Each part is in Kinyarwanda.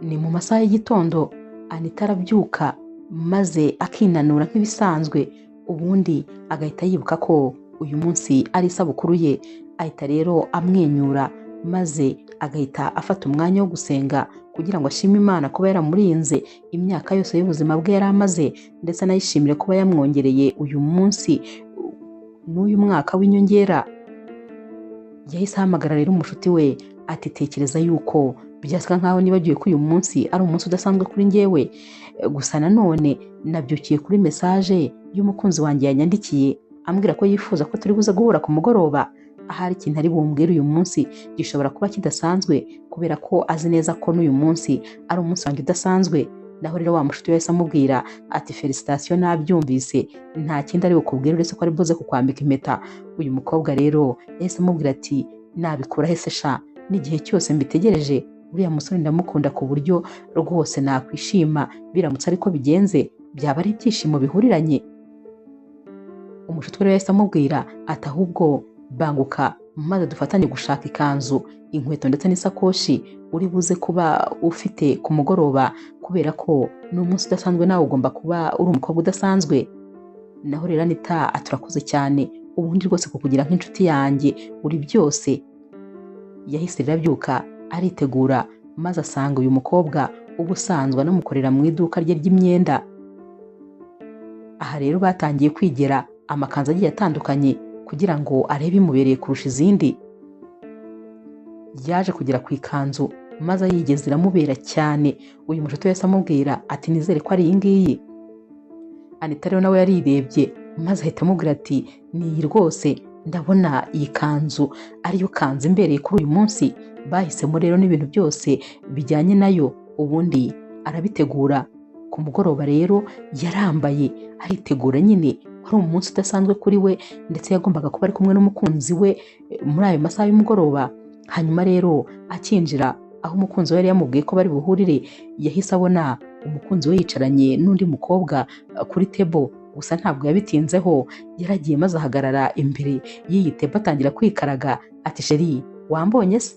Ni mu masaha y'igitondo, Anita arabyuka maze akinanura nk'ibisanzwe, ubundi agahita yibuka ko uyu munsi ari isabukuru ye, ahita rero amwenyura maze agahita afata umwanya wo gusenga kugira ngo ashime Imana kuba yaramurinze imyaka yose y'ubuzima bwe yari amaze, ndetse anayishimire kuba yamwongereye uyu munsi n'uyu mwaka w'inyongera. Yahise ahamagara rero umushuti we ati tekereza yuko byasa nkaho nibagiwe ko uyu munsi ari umunsi udasanzwe kuri njyewe, gusa nanone nabyukiye kuri message y'umukunzi wanjye yanyandikiye ambwira ko yifuza ko turi buze guhura ku mugoroba, ahari ikintu ari bumbwire uyu munsi gishobora kuba kidasanzwe kubera ko azi neza ko n'uyu munsi ari umunsi wanjye udasanzwe. Naho rero wa mushuti we yahise amubwira ati felicitation nabyumvise, nta kindi ari bukubwire uretse ko ari buze kukwambika impeta. Uyu mukobwa rero yahise amubwira ati nabikura he se sha, n'igihe cyose mbitegereje uriya musore ndamukunda ku buryo rwose nakwishima biramutse ariko bigenze, byaba ari ibyishimo bihuriranye. Umushuti we rero yahise amubwira ati ahubwo banguka maze dufatanye gushaka ikanzu, inkweto ndetse n'isakoshi uri buze kuba ufite ku mugoroba, kubera ko ni umunsi udasanzwe nawe ugomba kuba uri umukobwa udasanzwe. Naho rero Anita ati urakoze cyane, ubundi rwose kukugira nk'inshuti yanjye uri byose. Yahise rero abyuka aritegura maze asanga uyu mukobwa uba usanzwe anamukorera mu iduka rye ry'imyenda. Aha rero batangiye kwigera amakanzu agiye atandukanye kugira ngo arebe imubereye kurusha izindi. Yaje kugera ku ikanzu maze ayigeze iramubera cyane. Uyu mushuti we yahise amubwira ati nizere ko ari iyi ngiyi. Anita rero nawe yarirebye maze ahita amubwira ati ni iyi rwose, ndabona iyi kanzu ariyo kanzu imbereye kuri uyu munsi. Bahisemo rero n'ibintu byose bijyanye nayo, ubundi arabitegura. Ku mugoroba rero yarambaye aritegura nyine, wari umunsi udasanzwe kuri we, ndetse yagombaga kuba ari kumwe n'umukunzi we muri ayo masaha y'umugoroba. Hanyuma rero akinjira aho umukunzi we yari yamubwiye ko bari buhurire, yahise abona umukunzi we yicaranye n'undi mukobwa kuri tebo, gusa ntabwo yabitinzeho, yaragiye maze ahagarara imbere y'iyi tebo atangira kwikaraga ati sheri wambonye se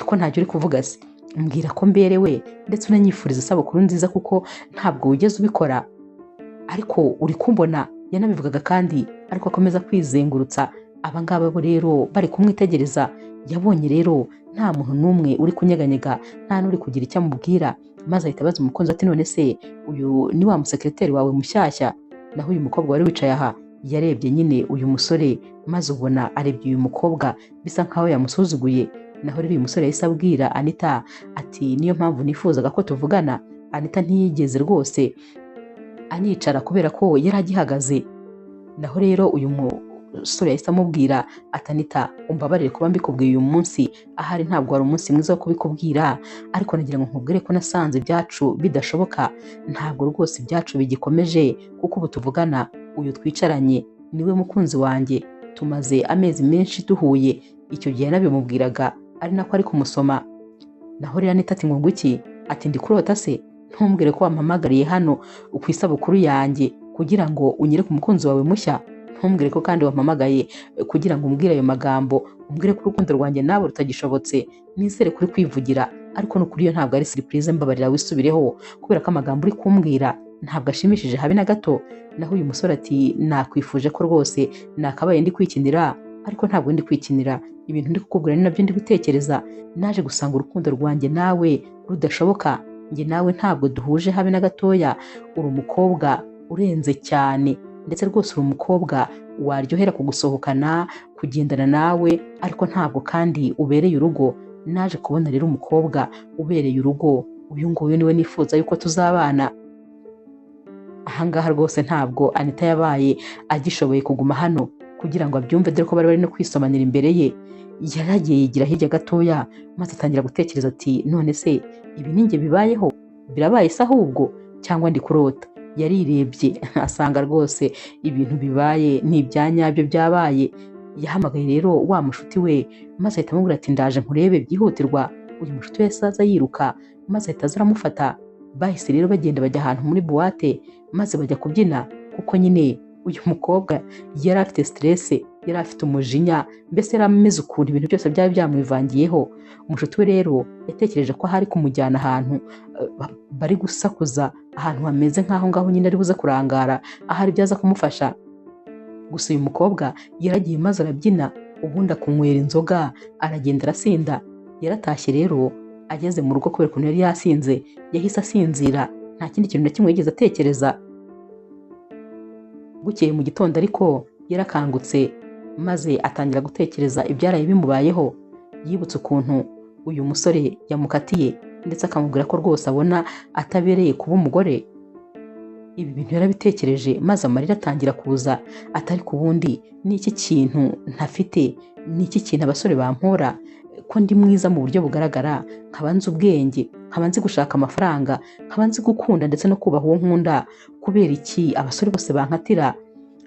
ko ntacyo uri kuvuga se, mbwira ko mberewe ndetse unanyifuriza isabukuru nziza kuko ntabwo wigeze ubikora, ariko uri kumbona. Yanabivugaga kandi ariko akomeza kwizengurutsa. Aba ngaba bo rero bari kumwitegereza, yabonye rero nta muntu n'umwe uri kunyeganyega, nta n'uri kugira icyo amubwira, maze ahita abaza umukunzi ati none se uyu ni wa musekreteri wawe mushyashya? Naho uyu mukobwa wari wicaye aha yarebye nyine uyu musore, maze ubona arebye uyu mukobwa bisa nkaho yamusuzuguye. Naho rero uyu musore yahise abwira Anita ati niyo mpamvu nifuzaga ko tuvugana. Anita ntiyigeze rwose anicara kubera ko yari agihagaze. Naho rero uyu musore yahise amubwira ati Anita umbabarire kuba mbikubwiye uyu munsi, ahari ntabwo wari umunsi mwiza wo kubikubwira, ariko nagira ngo nkubwire ko nasanze ibyacu bidashoboka, ntabwo rwose ibyacu bigikomeje, kuko ubu tuvugana uyu twicaranye niwe mukunzi wanjye, tumaze amezi menshi duhuye. Icyo gihe nabimubwiraga ari nako ari kumusoma. Naho rero Anita ati ngo nguki? Ati ndi kurota se? Ntumbwire ko wampamagariye hano ku isabukuru yanjye kugira ngo unyereke umukunzi wawe mushya, ntumbwire ko kandi wampamagaye kugira ngo umbwire ayo magambo, umbwire ko urukundo rwanjye nawe rutagishobotse. Nizere kuri kwivugira, ariko nukuri iyo ntabwo ari surprise, mbabarira wisubireho, kubera ko amagambo uri kumbwira ntabwo ashimishije habe na gato. Naho uyu musore ati nakwifuje ko rwose nakabaye ndi kwikinira, ariko ntabwo ndi kwikinira, ibintu ndi kukubwira ni nabyo ndi gutekereza. Naje gusanga urukundo rwanjye nawe rudashoboka, njye nawe ntabwo duhuje habe na gatoya, uri umukobwa urenze cyane, ndetse rwose uri umukobwa waryohera kugusohokana, kugendana nawe, ariko ntabwo kandi ubereye urugo. Naje kubona rero umukobwa ubereye urugo, uyu nguyu niwe nifuza yuko tuzabana. Ahangaha rwose ntabwo Anita yabaye agishoboye kuguma hano kugira ngo abyumve, dore ko bari bari no kwisomanira imbere ye. Yaragiye yigira hirya gatoya maze atangira gutekereza ati none se ibi ni njye bibayeho, birabaye se ahubwo cyangwa ndi kurota? Yarirebye asanga rwose ibintu bibaye ni ibya nyabyo byabaye. Yahamagaye rero wa mushuti we maze ahita amubwira ati ndaje nkurebe byihutirwa. Uyu mushuti we yahise aza yiruka maze ahita aza aramufata. Bahise rero bagenda bajya ahantu muri buwate maze bajya kubyina, kuko nyine uyu mukobwa yari afite stress Yari afite umujinya, mbese yari ameze ukuntu ibintu byose byari byamwivangiyeho. Umushuti we rero yatekereje ko ahari kumujyana ahantu bari gusakuza, ahantu hameze nk'aho ngaho nyine ari buze kurangara, ahari byaza kumufasha. Gusa uyu mukobwa yaragiye maze arabyina, ubundi akunywera inzoga, aragenda arasinda. Yaratashye rero, ageze mu rugo kubera ukuntu yari yasinze, yahise asinzira, nta kindi kintu na kimwe yigeze atekereza. Bukeye mu gitondo ariko yarakangutse, maze atangira gutekereza ibyaraye bimubayeho. Yibutse ukuntu uyu musore yamukatiye, ndetse akamubwira ko rwose abona atabereye kuba umugore. Ibi bintu yarabitekereje maze amarira atangira kuza, atari ku bundi ni iki kintu ntafite, ni iki kintu abasore bampora, ko ndi mwiza mu buryo bugaragara, nkaba nzi ubwenge, nkaba nzi gushaka amafaranga, nkaba nzi gukunda ndetse no kubaha uwo nkunda, kubera iki abasore bose bankatira?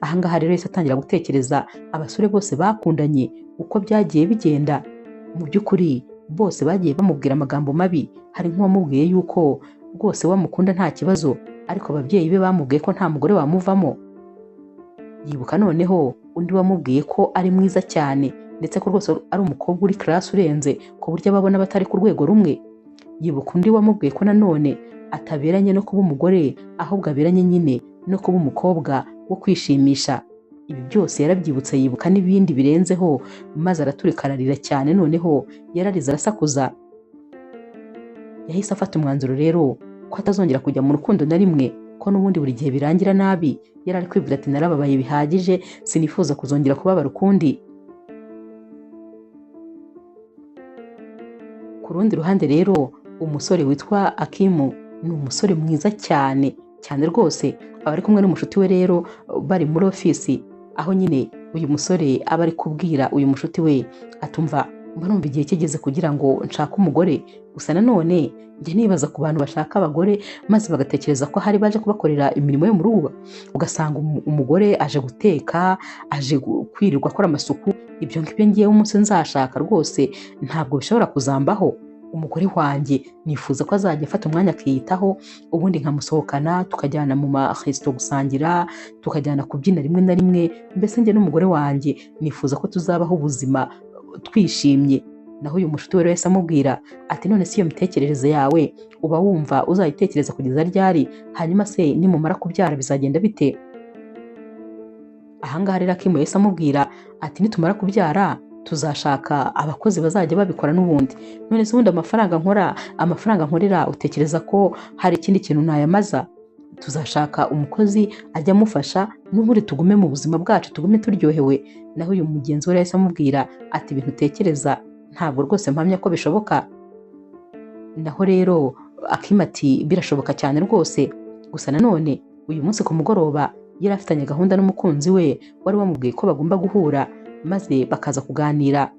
Ahangaha rero yahise atangira gutekereza abasore bose bakundanye uko byagiye bigenda. Mu by'ukuri bose bagiye bamubwira amagambo mabi. Hari nk'uwamubwiye yuko rwose wamukunda nta kibazo, ariko ababyeyi be bamubwiye ko nta mugore wamuvamo. Yibuka noneho undi wamubwiye ko ari mwiza cyane, ndetse ko rwose ari umukobwa uri class urenze, ku buryo ababona batari ku rwego rumwe. Yibuka undi wamubwiye ko nanone ataberanye no kuba umugore, ahubwo aberanye nyine no kuba umukobwa wo kwishimisha. Ibi byose yarabyibutse, yibuka n'ibindi birenzeho, maze araturika ararira cyane. Noneho yararize arasakuza. Yahise afata umwanzuro rero ko atazongera kujya mu rukundo na rimwe, ko n'ubundi buri gihe birangira nabi. Yari ari kwibwira ati narababaye bihagije, sinifuza kuzongera kubabara ukundi. Ku rundi ruhande rero, umusore witwa Akimu ni umusore mwiza cyane cyane rwose. Aba ari kumwe n'umushuti we rero, bari muri ofisi, aho nyine uyu musore aba ari kubwira uyu mushuti we atumva, mba numva igihe kigeze kugira ngo nshake umugore. Gusa nanone njye nibaza ku bantu bashaka abagore maze bagatekereza ko hari baje kubakorera imirimo yo mu rugo, ugasanga umugore aje guteka, aje kwirirwa akora amasuku. Ibyo ngibyo ngiye umunsi nzashaka rwose ntabwo bishobora kuzambaho. Umugore wanjye nifuza ko azajya afata umwanya akiyitaho, ubundi nkamusohokana, tukajyana mu maresito gusangira, tukajyana kubyina rimwe na rimwe. Mbese njye n'umugore wanjye nifuza ko tuzabaho ubuzima twishimye. Naho uyu mushuti we wese amubwira ati none si iyo mitekerereze yawe uba wumva uzayitekereza kugeza ryari? Hanyuma se nimumara kubyara bizagenda bite? Ahangaha rero Akimu yahise amubwira ati nitumara kubyara tuzashaka abakozi bazajya babikora n'ubundi. None se ubundi amafaranga nkora, amafaranga nkorera, utekereza ko hari ikindi kintu nayamaza? Tuzashaka umukozi ajya amufasha, n'ubundi tugume mu buzima bwacu, tugume turyohewe. Naho uyu mugenzi we yahise amubwira ati ibintu utekereza ntabwo rwose mpamya ko bishoboka. Naho rero Akimu ati birashoboka cyane rwose. Gusa nanone uyu munsi ku mugoroba yari afitanye gahunda n'umukunzi we wari wamubwiye ko bagomba guhura maze bakaza kuganira.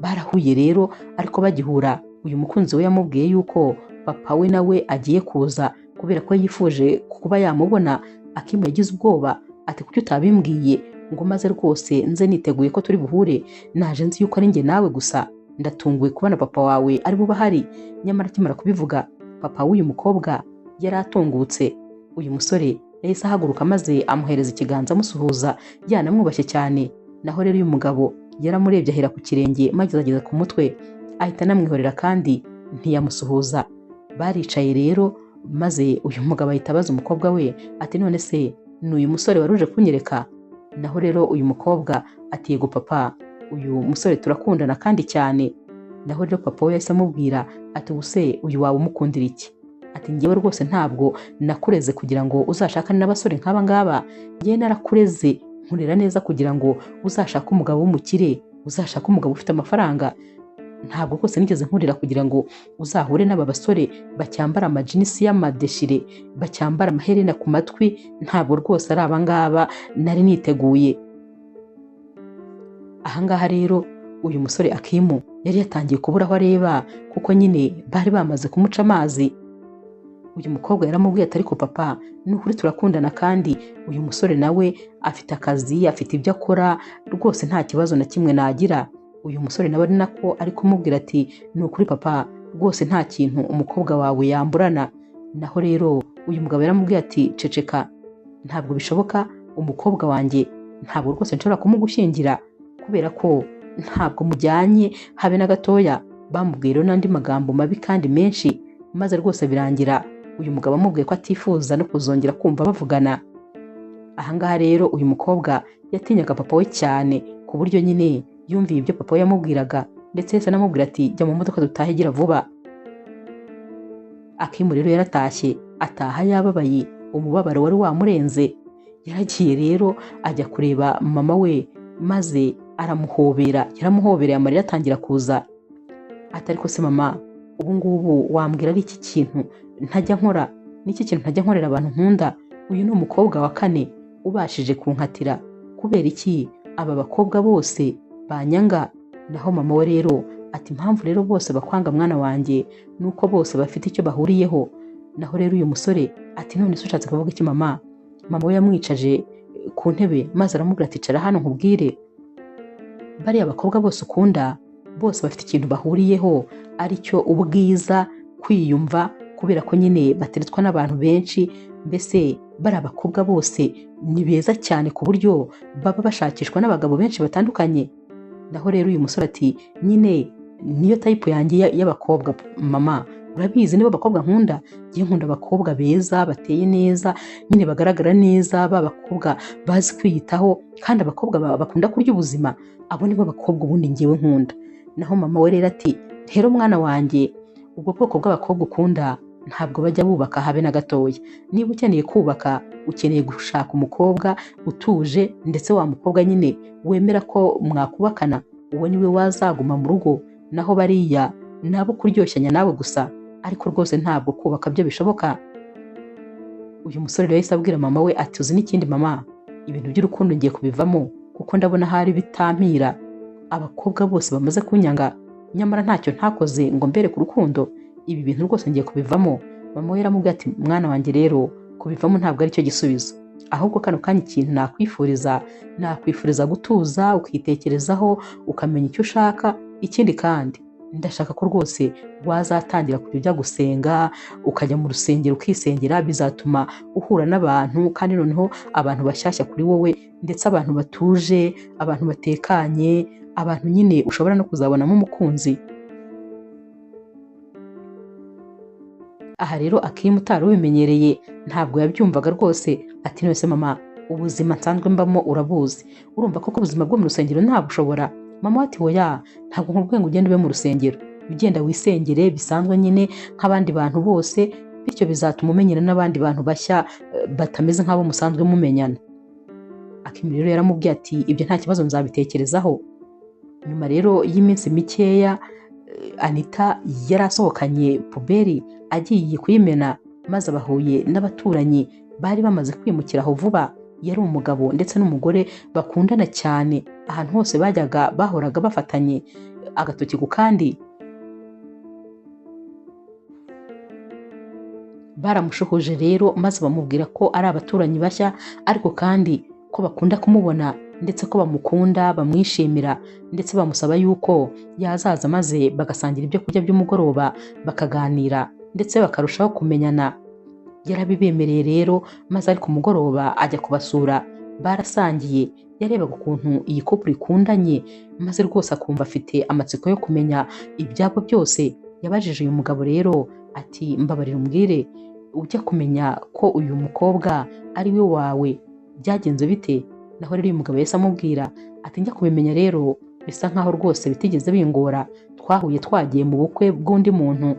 Barahuye rero, ariko bagihura uyu mukunzi we yamubwiye yuko papa we nawe agiye kuza kubera ko yifuje kuba yamubona. Akimu yagize ubwoba ati kuki utabimbwiye ngo maze rwose nze niteguye ko turi buhure, naje nzi yuko ari njye nawe gusa, ndatunguwe kubona papa wawe ari bube ahari. Nyamara akimara kubivuga papa w'uyu mukobwa yari atungutse. Uyu musore yahise ahaguruka maze amuhereza ikiganza amusuhuza, yanamwubashye cyane. Naho rero uyu mugabo yaramurebye ahera ku kirenge maze ageza ku mutwe, ahita anamwihorera kandi ntiyamusuhuza. Baricaye rero, maze uyu mugabo ahita abaza umukobwa we ati none se ni uyu musore wari uje kunyereka? Naho rero uyu mukobwa ati yego papa, uyu musore turakundana kandi cyane. Naho rero papa we yahise amubwira ati ubuse uyu wawe umukundira iki? Ati njyewe rwose ntabwo nakureze kugira ngo uzashakane n'abasore nk'aba ngaba, njyewe narakureze nkurera neza kugira ngo uzashake umugabo w'umukire, uzashake umugabo ufite amafaranga. Ntabwo rwose nigeze nkurira kugira ngo uzahure n'aba basore bacyambara amajinisi y'amadeshire, bacyambara amaherena ku matwi, ntabwo rwose ari aba ngaba nari niteguye. Ahangaha rero uyu musore Akimu yari yatangiye kubura aho areba, kuko nyine bari bamaze kumuca amazi. Uyu mukobwa yaramubwiye ati ariko papa ni ukuri turakundana, kandi uyu musore nawe afite akazi, afite ibyo akora, rwose nta kibazo na kimwe nagira. Uyu musore nawe ari nako ari kumubwira ati ni ukuri papa rwose nta kintu umukobwa wawe yamburana. Naho rero uyu mugabo yaramubwiye ati ceceka, ntabwo bishoboka, umukobwa wanjye Ntabwo rwose nshobora kumugushyingira kubera ko ntabwo mujyanye habe na gatoya. Bamubwiye rero n'andi magambo mabi kandi menshi, maze rwose birangira uyu mugabo amubwiye ko atifuza no kuzongera kumva bavugana. Ahangaha rero uyu mukobwa yatinyaga papa we cyane, ku buryo nyine yumviye ibyo papa we yamubwiraga, ndetse yahise anamubwira ati jya mu modoka dutahe gira vuba. Akimu rero yaratashye, ataha yababaye, umubabaro wari wamurenze. Yaragiye rero ajya kureba mama we, maze aramuhobera, yaramuhobereye amarira atangira kuza. Ati ariko se mama, ubu ngubu wambwira ari iki kintu ntajya nkora? N'iki kintu ntajya nkorera abantu nkunda? Uyu ni umukobwa wa kane ubashije kunkatira, kubera iki aba bakobwa bose banyanga? Naho mama we rero ati impamvu rero bose bakwanga mwana wanjye nuko bose bafite icyo bahuriyeho. Naho rero uyu musore ati none se ushatse kuvuga iki mama? Mama we yamwicaje ku ntebe maze aramubwira ati icara hano nkubwire, bariya bakobwa bose ukunda bose bafite ikintu bahuriyeho, aricyo ubwiza, kwiyumva, kubera ko nyine bateretswa n'abantu benshi. Mbese bari abakobwa bose ni beza cyane ku buryo baba bashakishwa n'abagabo benshi batandukanye. Naho rero uyu musore ati nyine niyo type yanjye y'abakobwa mama, urabizi nibo bakobwa nkunda, ngiye nkunda abakobwa beza bateye neza nyine bagaragara neza, ba bakobwa bazi kwiyitaho, kandi abakobwa bakunda kurya ubuzima, abo nibo bakobwa ubundi ngiwe nkunda. Naho mama we rero ati rero mwana wanjye, ubwo bwoko bw'abakobwa ukunda ntabwo bajya bubaka habe na gatoya. Niba ukeneye kubaka ukeneye gushaka umukobwa utuje, ndetse wa mukobwa nyine wemera ko mwakubakana, uwo niwe wazaguma mu rugo. Naho bariya nabo kuryoshanya nawe gusa, ariko rwose ntabwo kubaka byo bishoboka. Uyu musore rero yahise abwira mama we ati uzi n'ikindi mama, ibintu by'urukundo ngiye kubivamo kuko ndabona hari bitampira, abakobwa bose bamaze kunyanga, nyamara ntacyo ntakoze ngo mbereke urukundo, ibi bintu rwose ngiye kubivamo. Mama we yaramubwiye ati mwana wanjye rero kubivamo ntabwo aricyo gisubizo, ahubwo kano kanya ikintu nakwifuriza gutuza, ukitekerezaho, ukamenya icyo ushaka. Ikindi kandi ndashaka ko rwose wazatangira kujya ujya gusenga, ukajya mu rusengero ukisengera, bizatuma uhura n'abantu, kandi noneho abantu bashyashya kuri wowe, ndetse abantu batuje, abantu batekanye, abantu nyine ushobora no kuzabonamo umukunzi. Aha rero Akimu utari ubimenyereye ntabwo yabyumvaga rwose, ati none se mama, ubuzima nsanzwe mbamo urabuzi, urumva koko ubuzima bwo mu rusengero ntabushobora? Mama ati oya, ntabwo nkubwiye ngo ugende ube mu rusengero, ugenda wisengere bisanzwe nyine nk'abandi bantu bose, bityo bizatuma umenyana n'abandi bantu bashya batameze nk'abo musanzwe mumenyana. Akimu rero yaramubwiye ati ibyo nta kibazo nzabitekerezaho. Nyuma rero y'iminsi mikeya Anita yari asohokanye puberi agiye kuyimena, maze abahuye n'abaturanyi bari bamaze kwimukira aho vuba. Yari umugabo ndetse n'umugore bakundana cyane, ahantu hose bajyaga bahoraga bafatanye agatoki ku kandi. Baramushuhuje rero maze bamubwira ko ari abaturanyi bashya, ariko kandi ko bakunda kumubona, ndetse ko bamukunda, bamwishimira, ndetse bamusaba yuko yazaza maze bagasangira ibyo kurya by'umugoroba, bakaganira ndetse bakarushaho kumenyana. Yarabibemereye rero, maze ariko umugoroba ajya kubasura, barasangiye. Yarebaga ukuntu iyi couple ikundanye, maze rwose akumva afite amatsiko yo kumenya ibyabo byose. Yabajije uyu mugabo rero ati mbabarira umbwire, ujya kumenya ko uyu mukobwa ari we wawe byagenze bite? Naho rero uyu mugabo yahise amubwira ati njya kubimenya rero bisa nkaho rwose bitigeze bingora, twahuye twagiye mu bukwe bw'undi muntu,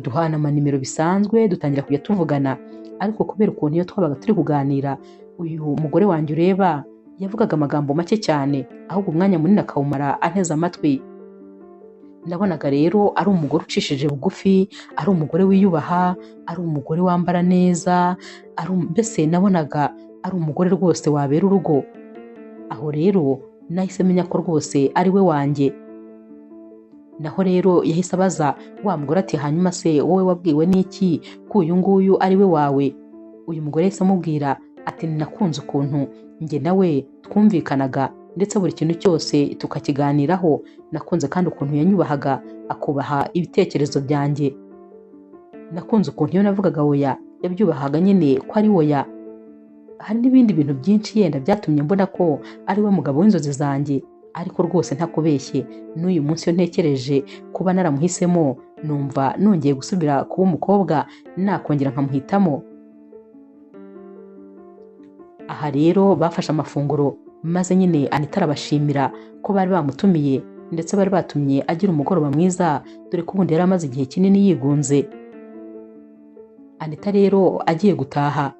duhana amanimero bisanzwe, dutangira kujya tuvugana, ariko kubera ukuntu iyo twabaga turi kuganira uyu mugore wanjye ureba yavugaga amagambo make cyane, ahubwo umwanya munini akawumara anteze amatwi. Nabonaga rero ari umugore ucishije bugufi, ari umugore wiyubaha, ari umugore wambara neza, mbese nabonaga ari umugore rwose wabera urugo. Aho rero nahise menya ko rwose ari we wanjye. Naho rero yahise abaza wa mugore ati hanyuma se wowe wabwiwe n'iki ko uyu nguyu ari we wawe? Uyu mugore yahise amubwira ati nakunze ukuntu njye nawe twumvikanaga, ndetse buri kintu cyose tukakiganiraho, nakunze kandi ukuntu yanyubahaga akubaha ibitekerezo byanjye, nakunze ukuntu iyo navugaga oya yabyubahaga nyine ko ari oya. Hari n'ibindi bintu byinshi yenda byatumye mbona ko ari we mugabo w'inzozi zanjye, ariko rwose ntakubeshye, n'uyu munsi iyo ntekereje kuba naramuhisemo numva nongeye gusubira kuba umukobwa nakongera nkamuhitamo. Aha rero bafashe amafunguro, maze nyine Anita arabashimira ko bari bamutumiye, ndetse bari batumye agira umugoroba mwiza, dore ko ubundi yari amaze igihe kinini yigunze. Anita rero agiye gutaha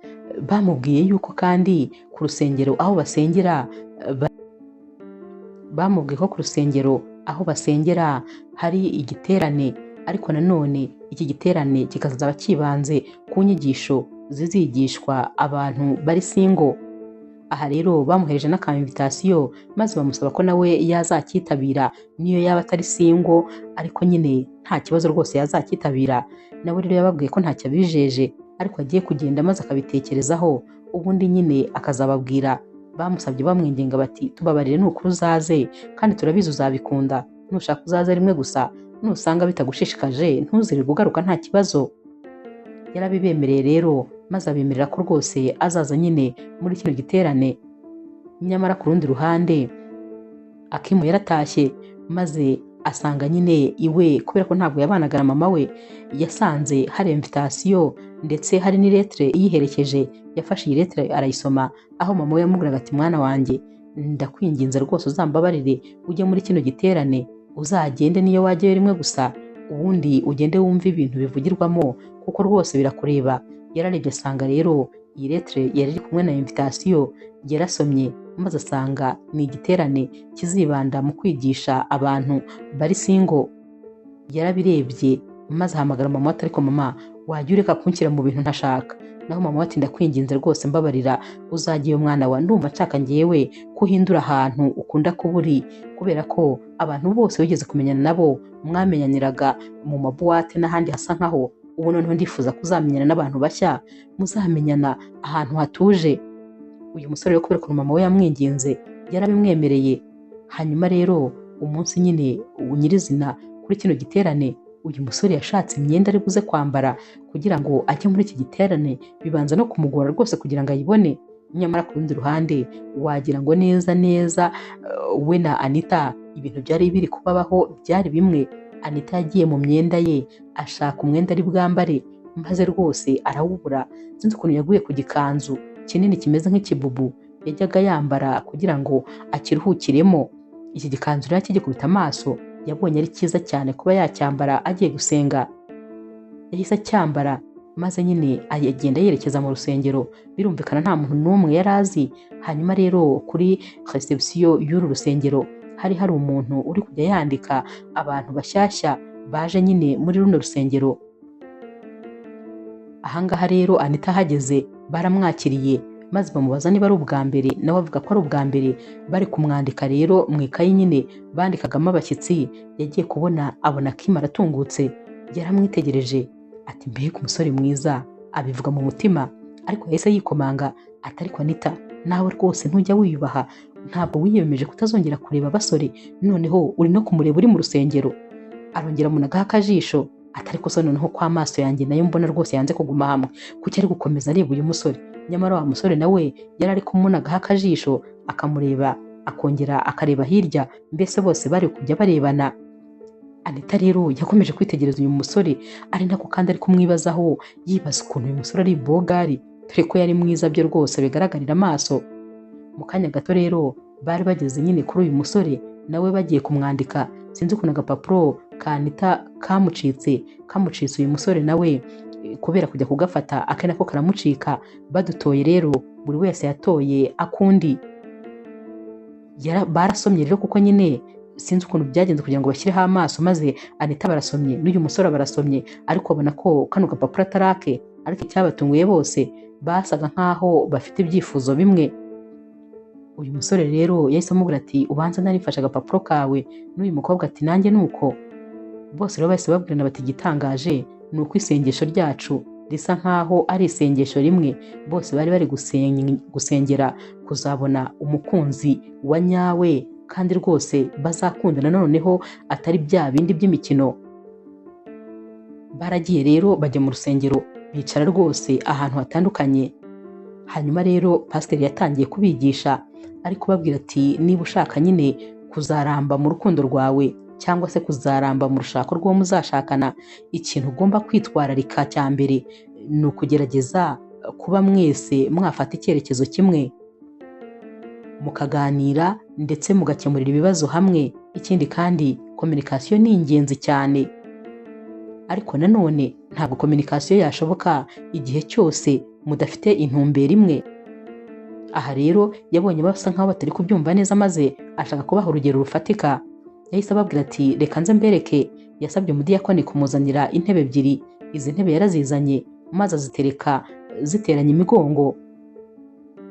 bamubwiye yuko kandi ku rusengero aho basengera bamubwiye ko ku rusengero aho basengera hari igiterane, ariko nanone iki giterane kikazaba kibanze ku nyigisho zizigishwa abantu bari single. Aha rero bamuhereje n'aka invitation, maze bamusaba ko nawe yazacyitabira niyo yaba atari single, ariko nyine nta kibazo rwose yazacyitabira. Nawe rero yababwiye ko ntacyo abijeje, ariko agiye kugenda maze akabitekerezaho, ubundi nyine akazababwira. Bamusabye bamwinginga bati tubabarire nukuri uzaze, kandi turabizi uzabikunda, nushaka uzaze rimwe gusa, nusanga bitagushishikaje ntuzirirwe ugaruka nta kibazo. Yarabibemereye rero, maze abemerera ko rwose azaza nyine muri kino giterane. Nyamara ku rundi ruhande Akimu yaratashye, maze asanga nyine iwe, kubera ko ntabwo yabanaga na mama we, yasanze hari invitation ndetse hari n'iletre iyiherekeje. Yafashe iyi letre arayisoma, aho mama we yamubwiraga ati mwana wanjye ndakwinginze rwose uzambabarire ujye muri kino giterane, uzagende niyo wajyayo rimwe gusa, ubundi ugende wumve ibintu bivugirwamo kuko rwose birakureba. Yararebye asanga rero iyi letre yari iri kumwe na invitation, yarasomye maze asanga ni igiterane kizibanda mu kwigisha abantu bari single. Yarabirebye maze ahamagara mama we ati ariko mama wajya ureka kunshyira mu bintu ntashaka. Naho mama we ati ndakwinginze rwose mbabarira uzajye mwana wa, ndumva nshaka ngewe ko uhindura ahantu ukunda kuba uri, kubera ko abantu bose wigeze kumenyana nabo mwamenyaniraga mu mabuwate n'ahandi hasa nkaho, ubu noneho ndifuza kuzamenyana n'abantu bashya, muzamenyana ahantu hatuje. Uyu musore rero kubera ukuntu mama we yamwinginze yarabimwemereye. Hanyuma rero umunsi nyine nyirizina kuri kino giterane, uyu musore yashatse imyenda ari buze kwambara kugira ngo ajye muri iki giterane, bibanza no kumugora rwose kugira ngo ayibone. Nyamara ku rundi ruhande wagira ngo neza neza we na Anita ibintu byari biri kubabaho byari bimwe. Anita yagiye mu myenda ye ashaka umwenda ari bwambare, maze rwose arawubura. Sinzi ukuntu yaguye ku gikanzu kinini kimeze nk'ikibubu yajyaga yambara kugira ngo akiruhukiremo. Iki gikanzu rero akigikubita amaso yabonye ari cyiza cyane kuba yacyambara agiye gusenga. Yahise acyambara maze nyine agenda yerekeza mu rusengero. Birumvikana nta muntu n'umwe yari azi. Hanyuma rero kuri reception y'uru rusengero hari hari umuntu uri kujya yandika abantu bashyashya baje nyine muri runo rusengero. Ahangaha rero Anita ahageze baramwakiriye, maze bamubaza niba ari ubwa mbere, nawe avuga ko ari ubwa mbere. Bari kumwandika rero mu ikayi nyine bandikagamo abashyitsi, yagiye kubona abona Kim aratungutse. Yaramwitegereje ati mbega umusore mwiza, abivuga mu mutima, ariko yahise yikomanga ati ariko Anita nawe rwose ntujya wiyubaha, ntabwo wiyemeje kutazongera kureba abasore, noneho uri no kumureba uri mu rusengero. Arongera amunagaho akajisho ati ariko se noneho ko amaso yanjye nayo mbona rwose yanze kuguma hamwe, kuki ari gukomeza areba uyu musore? Nyamara wa musore nawe yari ari kumunagaho akajisho, akamureba akongera akareba hirya, mbese bose bari kujya barebana. Anita rero yakomeje kwitegereza uyu musore, ari nako kandi ari kumwibazaho, yibaza ukuntu uyu musore ari bogari, dore ko yari mwiza byo rwose bigaragarira amaso. Mu kanya gato rero bari bageze nyine kuri uyu musore, nawe bagiye kumwandika. Sinzi ukuntu agapapuro ka Anita kamucitse uyu musore nawe kubera kujya kugafata ake nako karamucika. Badutoye rero buri wese yatoye akundi. Barasomye rero kuko nyine sinzi ukuntu byagenze kugira ngo bashyireho amaso, maze Anita barasomye n'uyu musore barasomye, ariko babona ko kano gapapuro atarake. Ariko icyabatunguye bose basaga nkaho bafite ibyifuzo bimwe. Uyu musore rero yahise amubwira ati ubanza narifashe agapapuro kawe, n'uyu mukobwa ati nanjye nuko. Bose rero bahise babwirana bati igitangaje ni uko isengesho ryacu risa nkaho ari isengesho rimwe. Bose bari bari gusengera kuzabona umukunzi wa nyawe, kandi rwose bazakundana noneho atari bya bindi by'imikino. Baragiye rero bajya mu rusengero, bicara rwose ahantu hatandukanye. Hanyuma rero pasiteri yatangiye kubigisha ari kubabwira ati niba ushaka nyine kuzaramba mu rukundo rwawe cyangwa se kuzaramba mu rushako rw'uwo muzashakana, ikintu ugomba kwitwararika cya mbere ni ukugerageza kuba mwese mwafata icyerekezo kimwe, mukaganira ndetse mugakemurira ibibazo hamwe. Ikindi kandi kominikasiyo ni ingenzi cyane, ariko nanone ntabwo kominikasiyo yashoboka igihe cyose mudafite intumbero imwe. Aha rero yabonye basa nkaho batari kubyumva neza, maze ashaka kubaha urugero rufatika. Yahise ababwira ati reka nze mbereke. Yasabye umudiyakoni kumuzanira intebe ebyiri. Izi ntebe yarazizanye maze azitereka ziteranye imigongo.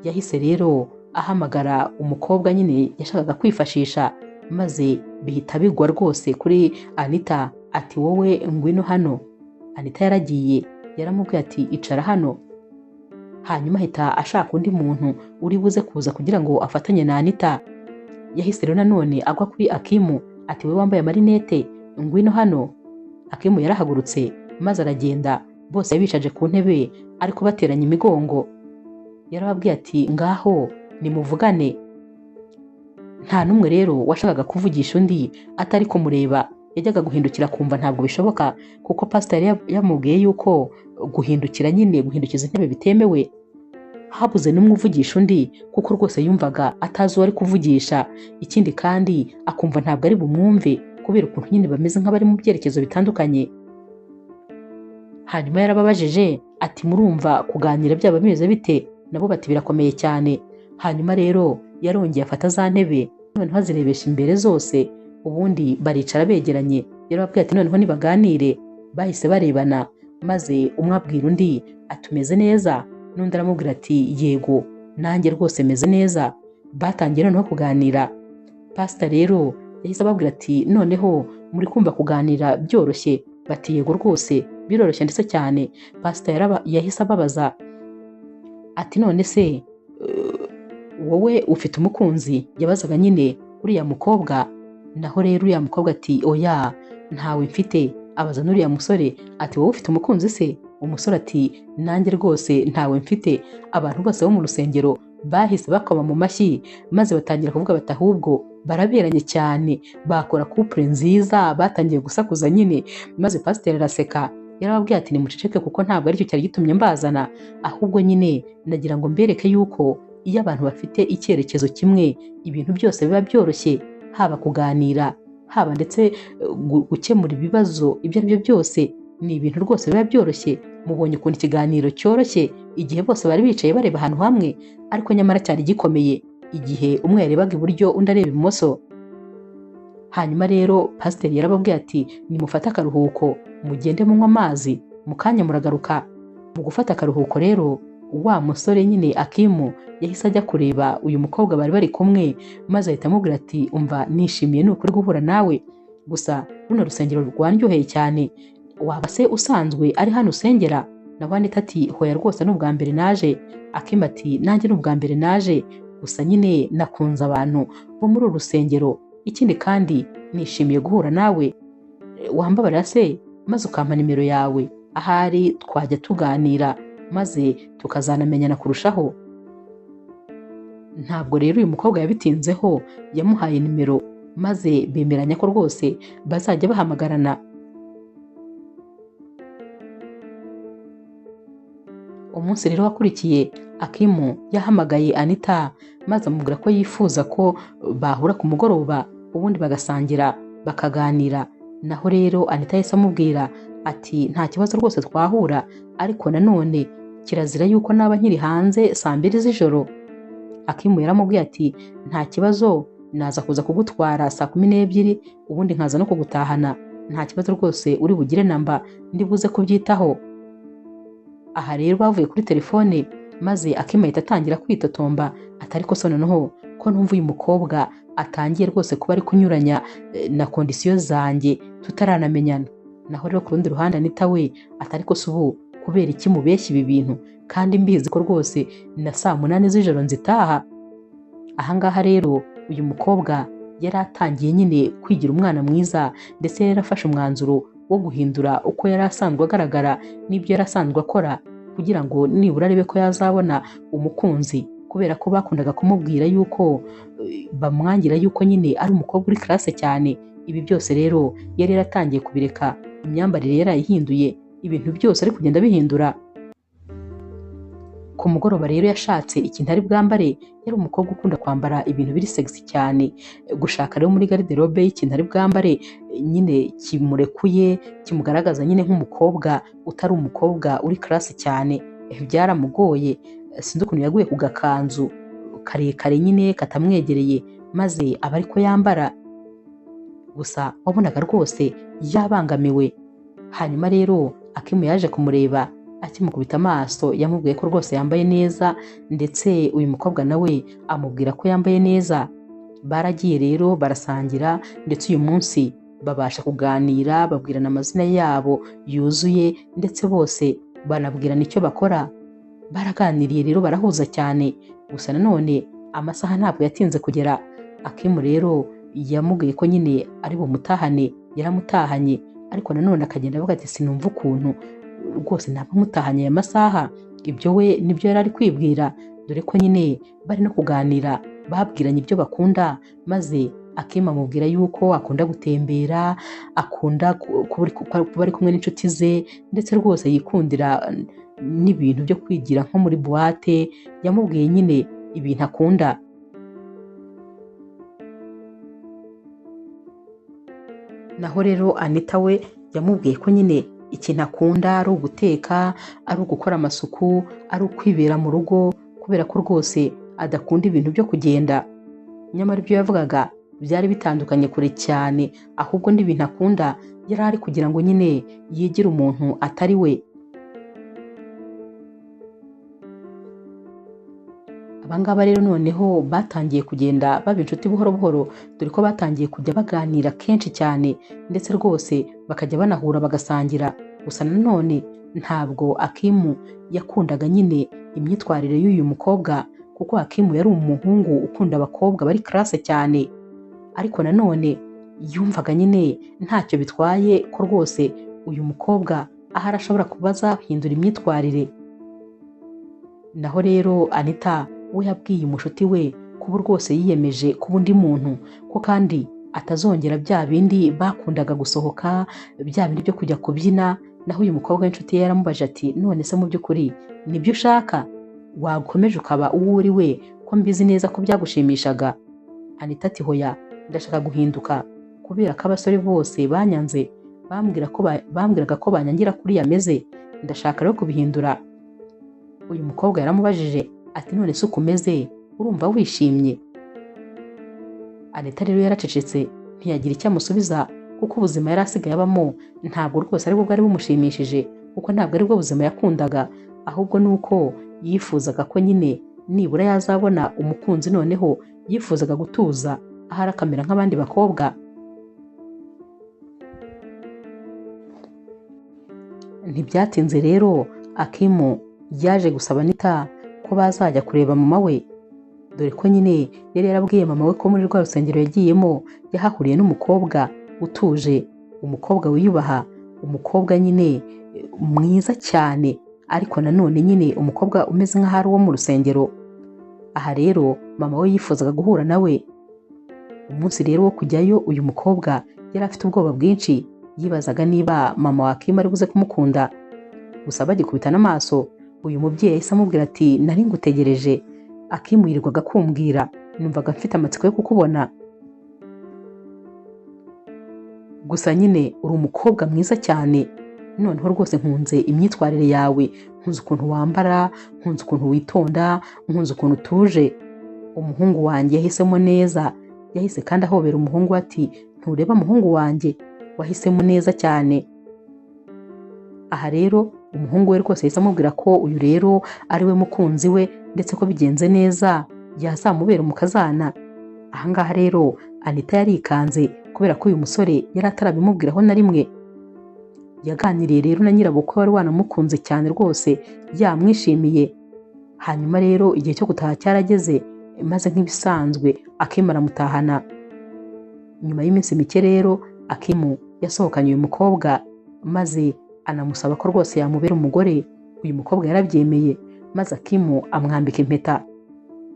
Yahise rero ahamagara umukobwa nyine yashakaga kwifashisha, maze bihita bigwa rwose kuri Anita ati wowe ngwino hano. Anita yaragiye, yaramubwiye ati icara hano. Hanyuma ahita ashaka undi muntu uri buze kuza kugira ngo afatanye na Anita. Yahise rero nanone agwa kuri Akimu ati wowe wambaye amarinete ngwino hano. Akimu yarahagurutse maze aragenda, bose yabicaje ku ntebe ariko bateranye imigongo. Yarababwiye ati ngaho nimuvugane. Nta n'umwe rero washakaga kuvugisha undi atari kumureba. Yajyaga guhindukira kumva ntabwo bishoboka, kuko pasiteri yamubwiye yuko guhindukira nyine guhindukiza intebe bitemewe. Habuze n'umwe uvugisha undi kuko rwose yumvaga atazi uwo ari kuvugisha. Ikindi kandi akumva ntabwo ari bumwumve kubera ukuntu nyine bameze nk'abari mu byerekezo bitandukanye. Hanyuma yarababajije ati murumva kuganira byaba bimeze bite? Nabo bati birakomeye cyane. Hanyuma rero yarongeye afata za ntebe noneho azirebesha imbere zose, ubundi baricara begeranye. Yarababwiye ati noneho nibaganire. Bahise barebana maze umwe abwira undi ati umeze neza? N'undi aramubwira ati yego nanjye rwose meze neza. Batangiye noneho kuganira. Pastor rero yahise ababwira ati noneho muri kumva kuganira byoroshye? Bati yego rwose biroroshye ndetse cyane. Pastor yahise ababaza ati none se wowe ufite umukunzi? Yabazaga nyine uriya mukobwa. Naho rero uriya mukobwa ati oya ntawe mfite. Abaza n'uriya musore ati wowe ufite umukunzi se? Umusore ati nanjye rwose ntawe mfite. Abantu bose bo mu rusengero bahise bakoma mu mashyi maze batangira kuvuga bati ahubwo baraberanye cyane, bakora couple nziza. Batangiye gusakuza nyine, maze pasiteri araseka. Yarababwiye ati nimuceceke kuko ntabwo aricyo cyari gitumye mbazana, ahubwo nyine nagira ngo mbereke yuko iyo abantu bafite icyerekezo kimwe ibintu byose biba byoroshye, haba kuganira, haba ndetse gukemura ibibazo ibyo ari byo byose, ni ibintu rwose biba byoroshye. Mubonye ukuntu ikiganiro cyoroshye igihe bose bari bicaye bareba ahantu hamwe, ariko nyamara cyari gikomeye igihe umwe yarebaga iburyo undi areba ibumoso. Hanyuma rero pasiteri yarababwiye ati nimufate akaruhuko mugende munywa amazi, mu kanya muragaruka. Mu gufata akaruhuko rero wa musore nyine Akimu yahise ajya kureba uyu mukobwa bari bari kumwe, maze ahita amubwira ati umva nishimiye ni ukuri guhura nawe, gusa runo rusengero rwanryoheye cyane, waba se usanzwe ari hano usengera? Nawe Anita ati hoya rwose ni ubwa mbere naje. Akimu ati nanjye ni ubwa mbere naje, gusa nyine nakunze abantu bo muri uru rusengero, ikindi kandi nishimiye guhura nawe, wambabarira se maze ukampa nimero yawe, ahari twajya tuganira maze tukazanamenyana kurushaho. Ntabwo rero uyu mukobwa yabitinzeho, yamuhaye nimero maze bemeranya ko rwose bazajya bahamagarana. Umunsi rero wakurikiye Akimu yahamagaye Anita maze amubwira ko yifuza ko bahura ku mugoroba ubundi bagasangira bakaganira. Naho rero Anita yahise amubwira ati nta kibazo rwose twahura, ariko nanone kirazira yuko naba nkiri hanze saa 2 z'ijoro. Akimu yaramubwiye ati nta kibazo, naza kuza kugutwara saa 12 ubundi nkaza no kugutahana, nta kibazo rwose uri bugire namba, ndi buze kubyitaho. Aha rero bavuye kuri telefone maze Akimu ahita atangira kwitotomba atari ko so noneho ko numva uyu mukobwa atangiye rwose kuba ari kunyuranya na kondisiyo zanjye tutaranamenyana. Naho rero ku rundi ruhande Anita we atari ko se ubu kubera iki mubeshya ibi bintu kandi mbizi ko rwose na saa 8 z'ijoro nzitaha. Ahangaha rero uyu mukobwa yari atangiye nyine kwigira umwana mwiza, ndetse yari yarafashe umwanzuro wo guhindura uko yari asanzwe agaragara n'ibyo yari asanzwe akora. kugira ngo nibura arebe ko yazabona umukunzi, kubera ko bakundaga kumubwira yuko bamwangira yuko nyine ari umukobwa uri classe cyane. Ibi byose rero yari yaratangiye kubireka, imyambarire yarayihinduye, ibintu byose ari kugenda bihindura. Ku mugoroba rero yashatse ikintu ari bwambare, yari umukobwa ukunda kwambara ibintu biri sexy cyane. Gushaka rero muri garde-robe y'ikintu ari bwambare nyine kimurekuye, kimugaragaza nyine nk'umukobwa utari umukobwa uri classe cyane, byaramugoye. Sinzi ukuntu yaguye ku gakanzu karekare nyine katamwegereye, maze aba ariko yambara. Gusa wabonaga rwose yabangamiwe. Hanyuma rero Akimu yaje kumureba, akimukubita amaso yamubwiye ko rwose yambaye neza, ndetse uyu mukobwa nawe amubwira ko yambaye neza. Baragiye rero barasangira, ndetse uyu munsi babasha kuganira, babwirana amazina yabo yuzuye, ndetse bose banabwirana icyo bakora. Baraganiriye rero barahuza cyane. Gusa nanone amasaha ntabwo yatinze kugera. Akimu rero yamubwiye ko nyine ari bumutahane, yaramutahanye, ariko nanone akagenda avuga ati sinumva ukuntu rwose naba mutahanye aya masaha. Ibyo we nibyo yari ari kwibwira, dore ko nyine bari no kuganira, babwiranye ibyo bakunda, maze Akimu amubwira yuko akunda gutembera, akunda kuba ari kumwe n'inshuti ze, ndetse rwose yikundira n'ibintu byo kwigira nko muri boîte. Yamubwiye nyine ibintu akunda. Naho rero Anita we yamubwiye ko nyine ikintu akunda ari uguteka, ari ugukora amasuku, ari ukwibera mu rugo, kubera ko rwose adakunda ibintu byo kugenda. Nyamara ibyo yavugaga byari bitandukanye kure cyane, ahubwo n'ibintu akunda yari ari kugira ngo nyine yigire umuntu atari we. Abangaba rero noneho batangiye kugenda baba inshuti buhoro buhoro, dore ko batangiye kujya baganira kenshi cyane, ndetse rwose bakajya banahura bagasangira. Gusa nanone ntabwo Akimu yakundaga nyine imyitwarire y'uyu mukobwa, kuko Akimu yari umuhungu ukunda abakobwa bari classe cyane. Ariko nanone yumvaga nyine ntacyo bitwaye ko rwose uyu mukobwa ahari ashobora kuba azahindura imyitwarire. Naho rero Anita we yabwiye umushuti we kuba rwose yiyemeje kuba undi muntu, ko kandi atazongera bya bindi bakundaga gusohoka, bya bindi byo kujya kubyina. Naho uyu mukobwa w'inshuti ye yaramubajije ati none se mu by'ukuri nibyo ushaka? Wakomeje ukaba uwo uri we, ko mbizi neza ko byagushimishaga? Anita ati hoya, ndashaka guhinduka, kubera ko abasore bose banyanze, bambwiraga ko banyangira kuri yameze, ndashaka rero kubihindura. Uyu mukobwa yaramubajije ati none se ukomeze urumva wishimye? Anita rero yaracecetse ntiyagira icyo amusubiza, kuko ubuzima yari asigaye abamo ntabwo rwose aribwo bwari bumushimishije, kuko ntabwo aribwo buzima yakundaga, ahubwo nuko yifuzaga ko nyine nibura yazabona umukunzi. Noneho yifuzaga gutuza ahari akamera nk'abandi bakobwa. Ntibyatinze rero Akimu yaje gusaba Anita ko bazajya kureba mama we, dore ko nyine yari yarabwiye mama we ko muri rwa rusengero yagiyemo yahahuriye n'umukobwa utuje, umukobwa wiyubaha, umukobwa nyine mwiza cyane, ariko nanone nyine umukobwa umeze nk'aho ari uwo mu rusengero. Aha rero mama we yifuzaga guhura nawe. Umunsi rero wo kujyayo uyu mukobwa yari afite ubwoba bwinshi, yibazaga niba mama wa Akimu ari buze kumukunda. Gusa bagikubita n'amaso, uyu mubyeyi yahise amubwira ati nari ngutegereje. Akimu yirirwaga kumbwira, numvaga mfite amatsiko yo kukubona. Gusa nyine uri umukobwa mwiza cyane, noneho rwose nkunze imyitwarire yawe, nkunze ukuntu wambara, nkunze ukuntu witonda, nkunze ukuntu utuje. Umuhungu wanjye yahisemo neza. Yahise kandi ahobera umuhungu ati ntureba muhungu wanjye, wahisemo neza cyane. Aha rero umuhungu we rwose yahise amubwira ko uyu rero ari we mukunzi we, ndetse ko bigenze neza yazamubera umukazana. Aha ngaha rero Anita yarikanze, kubera ko uyu musore yari atarabimubwiraho na rimwe. Yaganiriye rero na nyirabukwe wari wanamukunze cyane rwose, yamwishimiye. Hanyuma rero igihe cyo gutaha cyarageze, maze nk'ibisanzwe Akimu aramutahana. Nyuma y'iminsi mike rero Akimu yasohokanye uyu mukobwa, maze anamusaba ko rwose yamubera umugore. Uyu mukobwa yarabyemeye, maze Akimu amwambika impeta.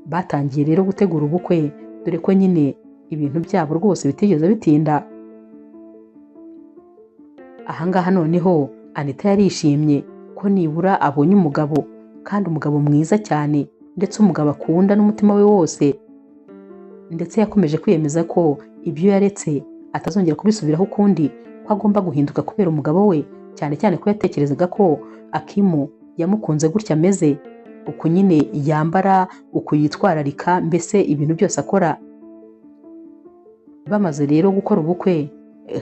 Batangiye rero gutegura ubukwe, dore ko nyine ibintu byabo rwose bitigeze bitinda. Ahangaha noneho Anita yarishimye ko nibura abonye umugabo, kandi umugabo mwiza cyane, ndetse umugabo akunda n'umutima we wose. Ndetse yakomeje kwiyemeza ko ibyo yaretse atazongera kubisubiraho ukundi, ko agomba guhinduka kubera umugabo we, cyane cyane ko yatekerezaga ko Akimu yamukunze gutya ameze, uku nyine yambara, uku yitwararika, mbese ibintu byose akora. Bamaze rero gukora ubukwe,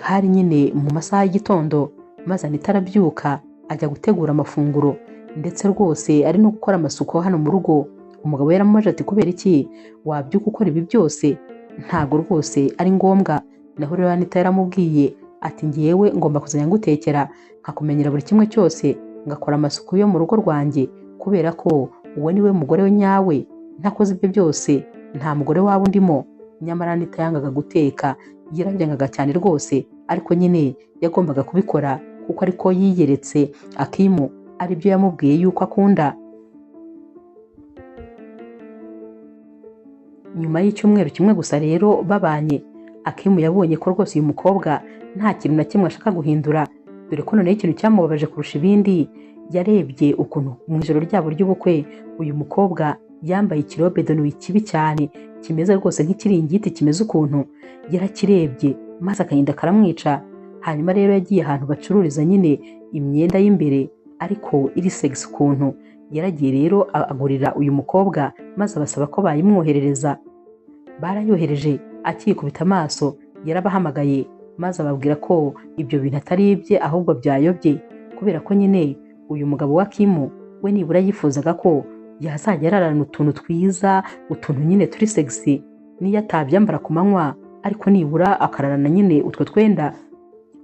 hari nyine mu masaha y'igitondo, maze Anita arabyuka ajya gutegura amafunguro, ndetse rwose ari no gukora amasuku hano mu rugo. Umugabo yaramubaje ati kubera iki wabyuka ukora ibi byose? Ntabwo rwose ari ngombwa. Naho rero Anita yaramubwiye ati ngewe ngomba kuzajya ngutekera, nkakumenyera buri kimwe cyose, ngakora amasuku yo mu rugo rwanjye, kubera ko uwo niwe mugore we nyawe, ntakoze ibyo byose nta mugore waba undimo. Nyamara Anita yangaga guteka, yarabyangaga cyane rwose, ariko nyine yagombaga kubikora kuko ariko yiyeretse Akimu, aribyo yamubwiye yuko akunda. Nyuma y'icyumweru kimwe gusa rero babanye, Akimu yabonye ko rwose uyu mukobwa nta kintu na kimwe ashaka guhindura, dore ko noneho ikintu cyamubabaje kurusha ibindi, yarebye ukuntu mu ijoro ryabo ry'ubukwe uyu mukobwa yambaye ikirobe de nuit kibi cyane, kimeze rwose nk'ikiringiti kimeze ukuntu. Yarakirebye maze agahinda karamwica. Hanyuma rero yagiye ahantu bacururiza nyine imyenda y'imbere ariko iri sexy ukuntu. Yaragiye rero agurira uyu mukobwa, maze abasaba ko bayimwoherereza. Barayohereje, akikubita amaso yarabahamagaye, maze ababwira ko ibyo bintu atari ibye ahubwo byayobye, kubera ko nyine uyu mugabo wa Akimu we nibura yifuzaga ko yazajya ararana utuntu twiza, utuntu nyine turi sexy, niyo atabyambara ku manywa ariko nibura akararana nyine utwo twenda.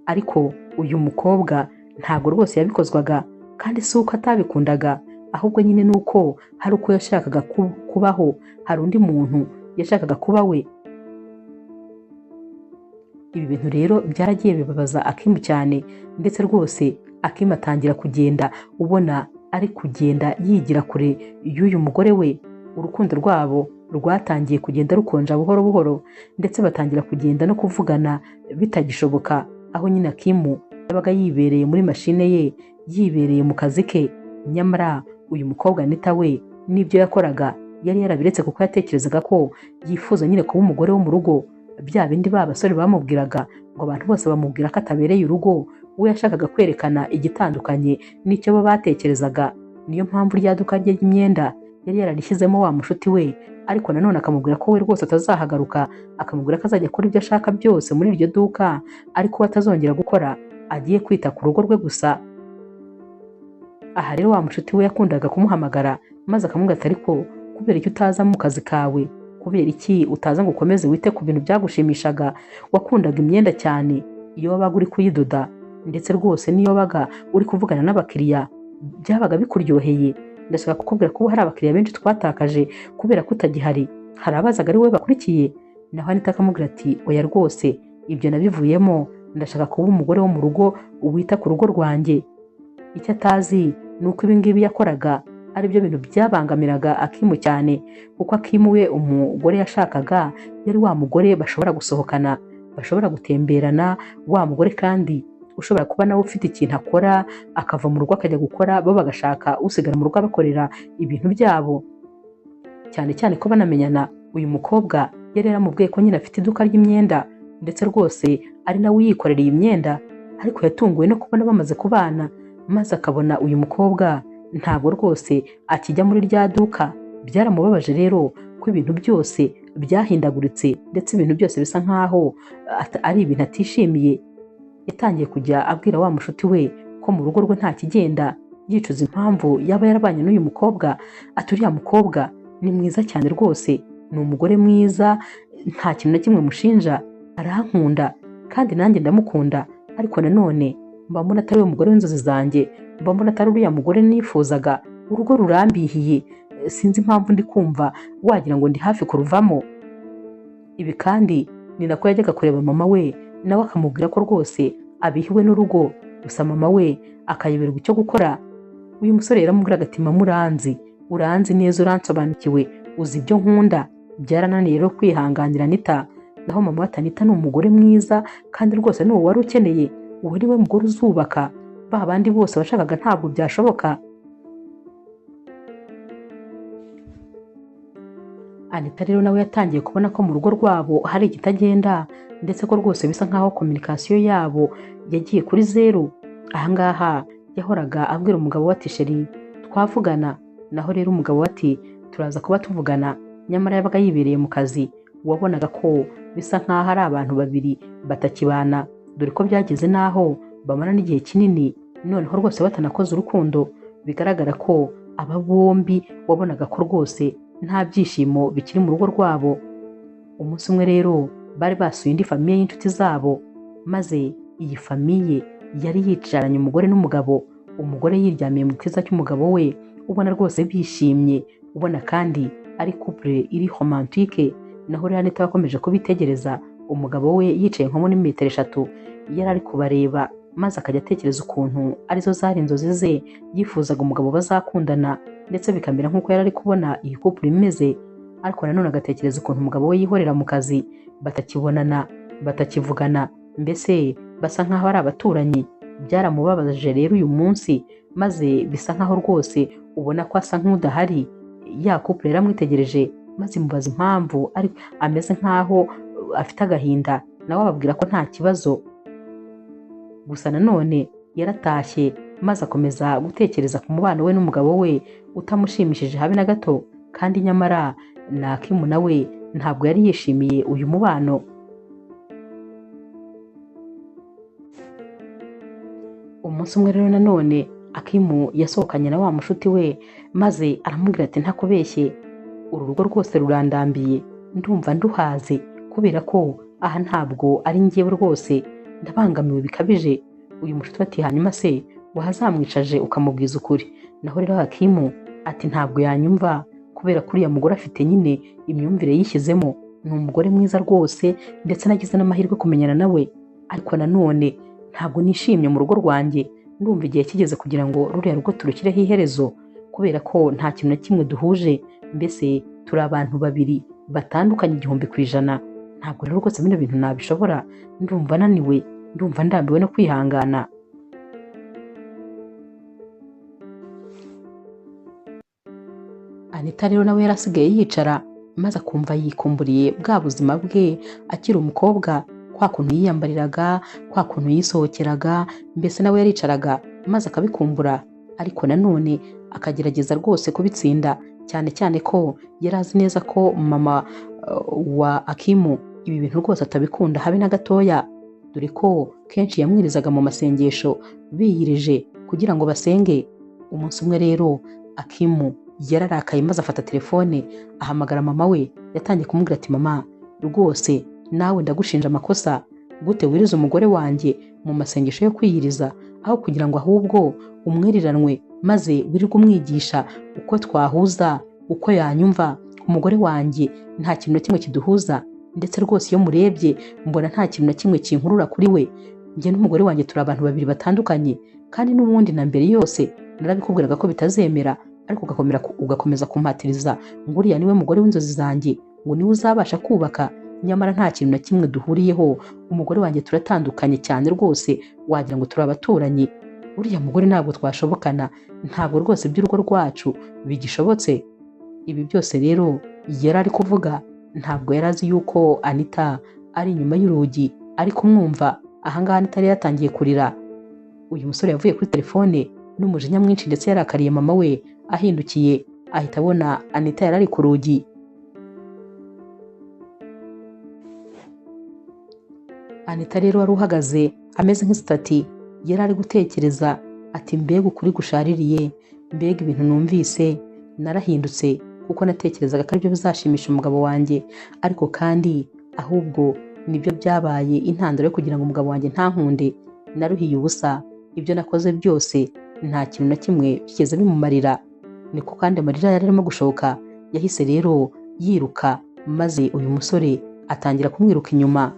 Ariko uyu mukobwa ntabwo rwose yabikozwaga, kandi si uko atabikundaga, ahubwo nyine nuko hari uko yashakaga kubaho, hari undi muntu yashakaga kuba we. Ibi bintu rero byaragiye bibabaza Akimu cyane, ndetse rwose Akimu atangira kugenda ubona ari kugenda yigira kure y'uyu mugore we. Urukundo rwabo rwatangiye kugenda rukonja buhoro buhoro, ndetse batangira kugenda no kuvugana bitagishoboka, aho nyine Akimu yabaga yibereye muri mashine ye, yibereye mu kazi ke. Nyamara uyu mukobwa Anita we n'ibyo yakoraga yari yarabiretse, kuko yatekerezaga ko yifuza nyine kuba umugore wo mu rugo. Bya bindi ba basore bamubwiraga ngo abantu bose bamubwira ko atabereye urugo, we yashakaga kwerekana igitandukanye n'icyo bo batekerezaga. Niyo mpamvu rya duka rye ry'imyenda yari yararishyizemo wa mushuti we, ariko nanone akamubwira ko we rwose atazahagaruka, akamubwira ko azajya akora ibyo ashaka byose muri iryo duka, ariko we atazongera gukora, agiye kwita ku rugo rwe gusa. Aha rero wa mushuti we yakundaga kumuhamagara, maze akamubwira ati ariko kubera iki utaza mu kazi kawe? Kubera iki utaza ngo ukomeze wite ku bintu byagushimishaga? Wakundaga imyenda cyane, iyo wabaga uri kuyidoda, ndetse rwose niyo wabaga uri kuvugana n'abakiriya byabaga bikuryoheye. Ndashaka kukubwira ko hari abakiriya benshi twatakaje kubera ko utagihari, hari abazaga ari wowe bakurikiye. Naho Anita akamubwira ati oya rwose ibyo nabivuyemo, ndashaka kuba umugore wo mu rugo wita ku rugo rwanjye. Icyo atazi ni uko ibi ngibi yakoraga ari byo bintu byabangamiraga Akimu cyane, kuko Akimu we umugore yashakaga yari wa mugore bashobora gusohokana, bashobora gutemberana, wa mugore kandi ushobora kuba nawe ufite ikintu akora, akava mu rugo akajya gukora, bo bagashaka usigara mu rugo abakorera ibintu byabo. Cyane cyane ko banamenyana, uyu mukobwa yari yaramubwiye ko nyine afite iduka ry'imyenda, ndetse rwose ari nawe uyikorera iyi myenda, ariko yatunguwe no kubona bamaze kubana, maze akabona uyu mukobwa ntabwo rwose akijya muri rya duka. Byaramubabaje rero ko ibintu byose byahindaguritse, ndetse ibintu byose bisa nkaho ari ibintu atishimiye. Yatangiye kujya abwira wa mushuti we ko mu rugo rwe nta kigenda, yicuza impamvu yaba yarabanye n'uyu mukobwa. Ati uriya mukobwa ni mwiza cyane rwose, ni umugore mwiza, nta kintu na kimwe mushinja, arankunda kandi nanjye ndamukunda, ariko nanone mba mbona atari we mugore w'inzozi zanjye, mba mbona atari uriya mugore nifuzaga, urugo rurambihiye, sinzi impamvu ndi kumva wagira ngo ndi hafi kuruvamo. Ibi kandi ni nako yajyaga kureba mama we, nawe akamubwira ko rwose abihiwe n'urugo, gusa mama we akayoberwa icyo gukora. Uyu musore yaramubwiraga ati mama uranzi, uranzi neza, uransobanukiwe, uzi ibyo nkunda. Byarananiye rero kwihanganira Anita. Naho mama we ati Anita ni umugore mwiza kandi rwose ni uwo wari ukeneye, uwo ni we mugore uzubaka, ba bandi bose washakaga ntabwo byashoboka. Anita rero nawe yatangiye kubona ko mu rugo rwabo hari ikitagenda, ndetse ko rwose bisa nkaho kominikasiyo yabo yagiye kuri zeru. Ahangaha yahoraga abwira umugabo we ati sheri twavugana, naho rero umugabo we ati turaza kuba tuvugana, nyamara yabaga yibereye mu kazi. Wabonaga ko bisa nkaho ari abantu babiri batakibana, dore ko byageze n'aho bamara n'igihe kinini noneho rwose batanakoze urukundo. Bigaragara ko aba bombi wabonaga ko rwose nta byishimo bikiri mu rugo rwabo. Umunsi umwe rero bari basuye indi famiye y'inshuti zabo, maze iyi famiye yari yicaranye umugore n'umugabo, umugore yiryamiye mu gituza cy'umugabo we, ubona rwose bishimye, ubona kandi ari couple iri romantique. Naho rero Anita yakomeje kubitegereza, umugabo we yicaye nko muri metero 3 yari ari kubareba, maze akajya atekereza ukuntu arizo zari inzozi ze, yifuzaga umugabo bazakundana ndetse bikamera nk'uko yari ari kubona iyi couple imeze. Ariko nanone agatekereza ukuntu umugabo we yihorera mu kazi, batakibonana, batakivugana, mbese basa nkaho ari abaturanyi. Byaramubabaje rero uyu munsi, maze bisa nkaho rwose ubona ko asa nk'udahari. Ya couple yaramwitegereje maze imubaza impamvu ari ameze nkaho afite agahinda, nawe ababwira ko nta kibazo. Gusa nanone yaratashye maze akomeza gutekereza ku mubano we n'umugabo we utamushimishije habe na gato, kandi nyamara na Akimu nawe ntabwo yari yishimiye uyu mubano. Umunsi umwe rero nanone Akimu yasohokanye na wa mushuti we, maze aramubwira ati ntakubeshye, uru rugo rwose rurandambiye, ndumva nduhaze, kubera ko aha ntabwo ari njyewe rwose, ndabangamiwe bikabije. Uyu mushuti ati hanyuma se wahazamwicaje ukamubwiza ukuri? Naho rero Hakimu ati ntabwo yanyumva, kubera ko uriya mugore afite nyine imyumvire yishyizemo, ni umugore mwiza rwose, ndetse nagize n'amahirwe kumenyana nawe, ariko nanone ntabwo nishimye mu rugo rwanjye, ndumva igihe kigeze kugira ngo ruriya rugo turushyireho iherezo, kubera ko nta kintu na kimwe duhuje, mbese turi abantu babiri batandukanye 1000%. Ntabwo rero rwose bino bintu nabishobora, ndumva naniwe, ndumva ndambiwe no kwihangana. Anita rero nawe yarasigaye yicara maze akumva yikumburiye bwa buzima bwe akiri umukobwa, kwa kuntu yiyambariraga, kwa kuntu yisohokeraga, mbese nawe yaricaraga maze akabikumbura, ariko nanone akagerageza rwose kubitsinda, cyane cyane ko yari azi neza ko mama wa Akimu ibi bintu rwose atabikunda habe na gatoya, dore ko kenshi yamwirizaga mu masengesho biyirije kugira ngo basenge. Umunsi umwe rero Akimu yararakaye maze afata telefone ahamagara mama we, yatangiye kumubwira ati mama rwose nawe ndagushinja amakosa, gute wiriza umugore wanjye mu masengesho yo kwiyiriza, aho kugira ngo ahubwo umwiriranwe maze wirirwe umwigisha uko twahuza, uko yanyumva. Umugore wanjye nta kintu na kimwe kiduhuza, ndetse rwose iyo murebye mbona nta kintu na kimwe kinkurura kuri we. Njye n'umugore wanjye turi abantu babiri batandukanye, kandi n'ubundi na mbere yose narabikubwiraga ko bitazemera, ariko ugakomeza kumpatiriza ngo uriya niwe mugore w'inzozi zanjye, ngo niwe uzabasha kubaka, nyamara nta kintu na kimwe duhuriyeho. Umugore wanjye turatandukanye cyane rwose, wagira ngo turi abaturanyi. Uriya mugore ntabwo twashobokana, ntabwo rwose iby'urugo rwacu bigishobotse. Ibi byose rero yari ari kuvuga, ntabwo yari azi yuko Anita ari inyuma y'urugi ari kumwumva. Ahangaha Anita yari yatangiye kurira. Uyu musore yavuye kuri telefone n'umujinya mwinshi, ndetse yarakariye mama we. Ahindukiye ahita abona Anita yari ari ku rugi. Anita rero wari uhagaze ameze nk'isitati, yari ari gutekereza ati mbega ukuri gushaririye, mbega ibintu numvise, narahindutse kuko natekerezaga ko aribyo bizashimisha umugabo wanjye, ariko kandi ahubwo nibyo byabaye intandaro yo kugira ngo umugabo wanjye ntankunde, naruhiye ubusa, ibyo nakoze byose nta kintu na kimwe byigeze bimumarira. Niko kandi amarira yari arimo gushoka, yahise rero yiruka, maze uyu musore atangira kumwiruka inyuma.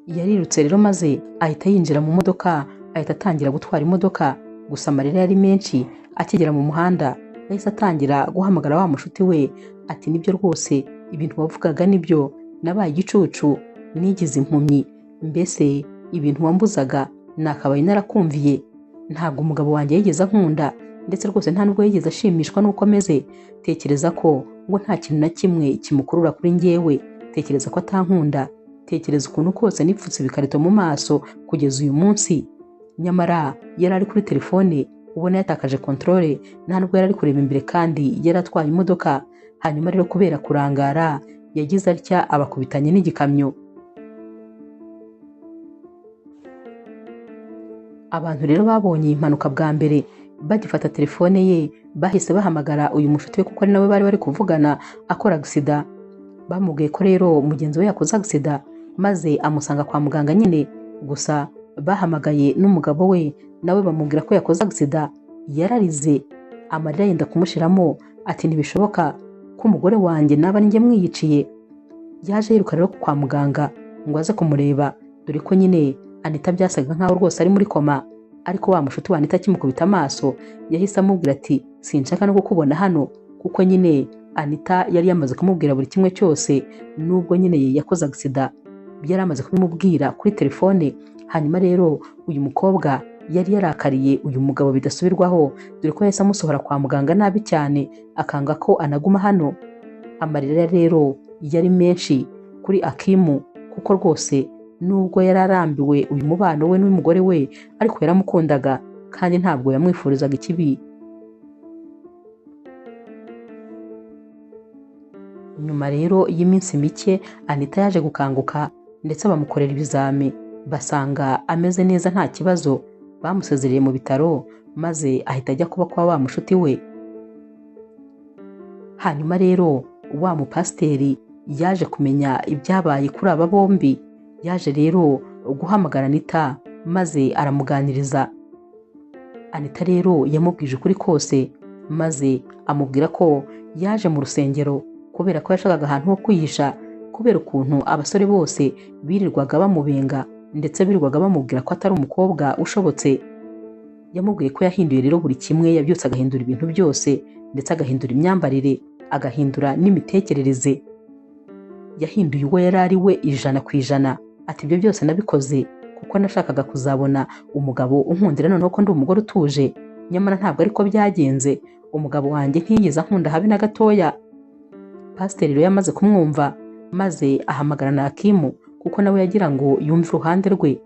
Yarirutse rero maze ahita yinjira mu modoka, ahita atangira gutwara imodoka. Gusa amarira yari menshi. Akigera mu muhanda yahise atangira guhamagara wa mushuti we ati nibyo rwose ibintu wavugaga nibyo, nabaye igicucu, nigize impumyi, mbese ibintu wambuzaga nakabaye narakumviye. Ntabwo umugabo wanjye yigeze ankunda, ndetse rwose nta nubwo yigeze ashimishwa n'uko ameze. Tekereza ko ngo nta kintu na kimwe kimukurura kuri njyewe, tekereza ko atankunda, tekereza ukuntu kose nipfutse ibikarito mu maso kugeza uyu munsi. Nyamara yari ari kuri telefone ubona yatakaje controle, nta nubwo yari ari kureba imbere kandi yari atwaye imodoka. Hanyuma rero kubera kurangara yagize atya abakubitanye n'igikamyo. Abantu rero babonye iyi mpanuka bwa mbere bagifata telefone ye bahise bahamagara uyu mushuti we, kuko ari nawe bari bari kuvugana akora agisida. Bamubwiye ko rero mugenzi we yakoze agisida, maze amusanga kwa muganga nyine. Gusa bahamagaye n'umugabo we nawe bamubwira ko yakoze agisida. Yararize amarira yenda kumushiramo, ati ntibishoboka ko umugore wanjye naba njye mwiyiciye. Yaje yiruka rero kwa muganga ngo aze kumureba, dore ko nyine Anita byasaga nkaho rwose ari muri koma. Ariko wa mushuti wa Anita akimukubita amaso yahise amubwira ati sinshaka no kukubona hano, kuko nyine Anita yari yamaze kumubwira buri kimwe cyose, nubwo nyine yakoze agisida yari amaze kubimubwira kuri telefone. Hanyuma rero uyu mukobwa yari yarakariye uyu mugabo bidasubirwaho, dore ko yahise amusohora kwa muganga nabi cyane, akanga ko anaguma hano. Amarira rero yari menshi kuri Akimu, kuko rwose nubwo yari arambiwe uyu mubano we n'umugore we, ariko yaramukundaga kandi ntabwo yamwifurizaga ikibi. Nyuma rero y'iminsi mike Anita yaje gukanguka, ndetse bamukorera ibizami basanga ameze neza nta kibazo. Bamusezereye mu bitaro maze ahita ajya kuba kwa wa mushuti we. Hanyuma rero wa mupasiteri yaje kumenya ibyabaye kuri aba bombi. Yaje rero guhamagara Anita maze aramuganiriza. Anita rero yamubwije ukuri kose, maze amubwira ko yaje mu rusengero kubera ko yashakaga ahantu ho kwihisha, kubera ukuntu abasore bose birirwaga bamubenga, ndetse birirwaga bamubwira ko atari umukobwa ushobotse. Yamubwiye ko yahinduye rero buri kimwe, yabyutse agahindura ibintu byose, ndetse agahindura imyambarire, agahindura n'imitekerereze. Yahinduye uwo yari ari we 100%. Ati ibyo byose nabikoze kuko nashakaga kuzabona umugabo unkundira noneho ko ndi umugore utuje. Nyamara ntabwo ariko byagenze, umugabo wanjye ntiyigeze ankunda habe na gatoya. Pasiteri rero yamaze kumwumva maze ahamagara na Akimu, kuko nawe yagira ngo yumve uruhande rwe.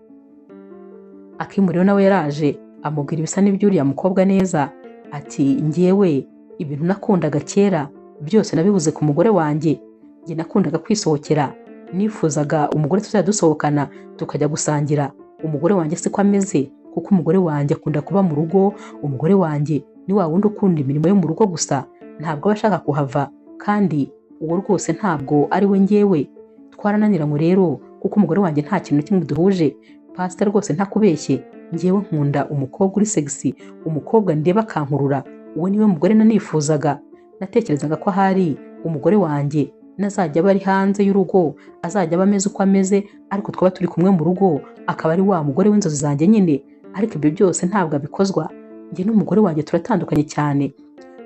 Akimu rero nawe yaraje amubwira ibisa n'iby'uriya mukobwa neza, ati njyewe ibintu nakundaga kera byose nabibuze ku mugore wanjye. Njye nakundaga kwisohokera, nifuzaga umugore tuzajya dusohokana tukajya gusangira. Umugore wanjye siko ameze, kuko umugore wanjye akunda kuba mu rugo. Umugore wanjye ni wa wundi ukunda imirimo yo mu rugo gusa, ntabwo aba ashaka kuhava, kandi uwo rwose ntabwo ari we njyewe. Twarananiranywe rero kuko umugore wanjye nta kintu kimwe duhuje. Pastor rwose ntakubeshye, njyewe nkunda umukobwa uri sexy, umukobwa ndeba akankurura, uwo niwe mugore nanifuzaga. Natekerezaga ko ahari umugore wanjye nazajya aba ari hanze y'urugo azajya aba ameze uko ameze, ariko twaba turi kumwe mu rugo akaba ari wa mugore w'inzozi zanjye nyine. Ariko ibyo byose ntabwo abikozwa, njye n'umugore wanjye turatandukanye cyane.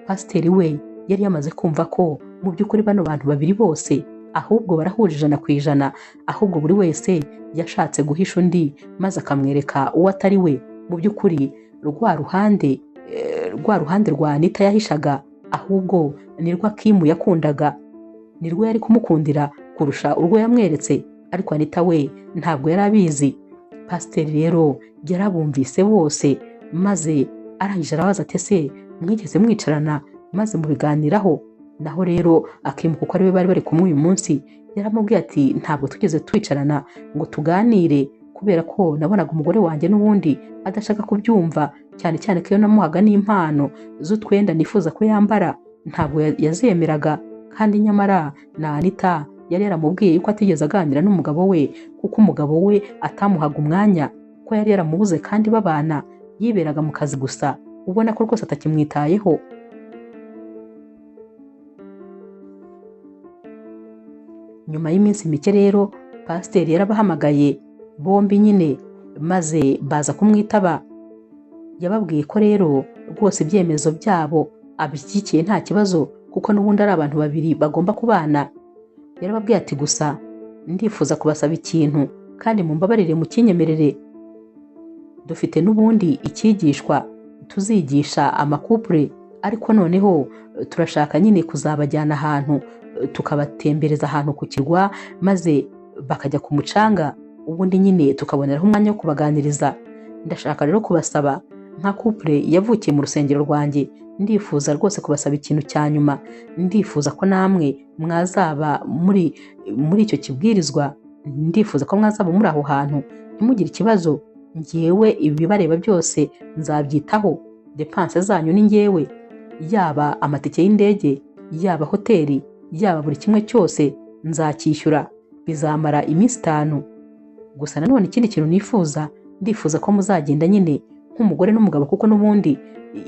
Pasiteri we yari yamaze kumva ko mu by'ukuri bano bantu babiri bose ahubwo barahuje 100%, ahubwo buri wese yashatse guhisha undi maze akamwereka uwo atari we. Mu by'ukuri rwa ruhande rwa Anita yahishaga ahubwo ni rwo Akimu yakundaga, ni rwo yari kumukundira kurusha urwo yamweretse. Ariko Anita we ntabwo yari abizi. Pasiteri rero yarabumvise bose, maze arangije arabaza ati ese mwigeze mwicarana maze mubiganiraho? Naho rero Akimu kuko ariwe bari bari kumwe uyu munsi yaramubwiye ati ntabwo tugeze twicarana ngo tuganire, kubera ko nabonaga umugore wanjye n'ubundi adashaka kubyumva, cyane cyane ko iyo namuhaga n'impano z'utwenda nifuza ko yambara ntabwo yazemeraga. Kandi nyamara na Anita yari yaramubwiye yuko atigeze aganira n'umugabo we, kuko umugabo we atamuhaga umwanya, ko yari yaramubuze kandi babana yiberaga mu kazi gusa, ubona ko rwose atakimwitayeho. Nyuma y'iminsi mike rero pasiteri yarabahamagaye bombi nyine, maze baza kumwitaba. Yababwiye ko rero rwose ibyemezo byabo abishyigikiye nta kibazo, kuko n'ubundi ari abantu babiri bagomba kubana. Yarababwiye ati gusa ndifuza kubasaba ikintu kandi mumbabarire mukinyemerere. Dufite n'ubundi icyigishwa tuzigisha amakupure, ariko noneho turashaka nyine kuzabajyana ahantu tukabatembereza ahantu ku kirwa, maze bakajya ku mucanga, ubundi nyine tukaboneraho umwanya wo kubaganiriza. Ndashaka rero kubasaba nka couple yavukiye mu rusengero rwanjye, ndifuza rwose kubasaba ikintu cya nyuma. Ndifuza ko namwe mwazaba muri icyo kibwirizwa, ndifuza ko mwazaba muri aho hantu, ntimugire ikibazo. Njyewe ibibareba byose nzabyitaho, depanse zanyu ni njyewe, yaba amatike y'indege, yaba hoteli, yaba buri kimwe cyose nzacyishyura, bizamara iminsi 5. Gusa nanone ikindi kintu nifuza, ndifuza ko muzagenda nyine nk'umugore n'umugabo, kuko n'ubundi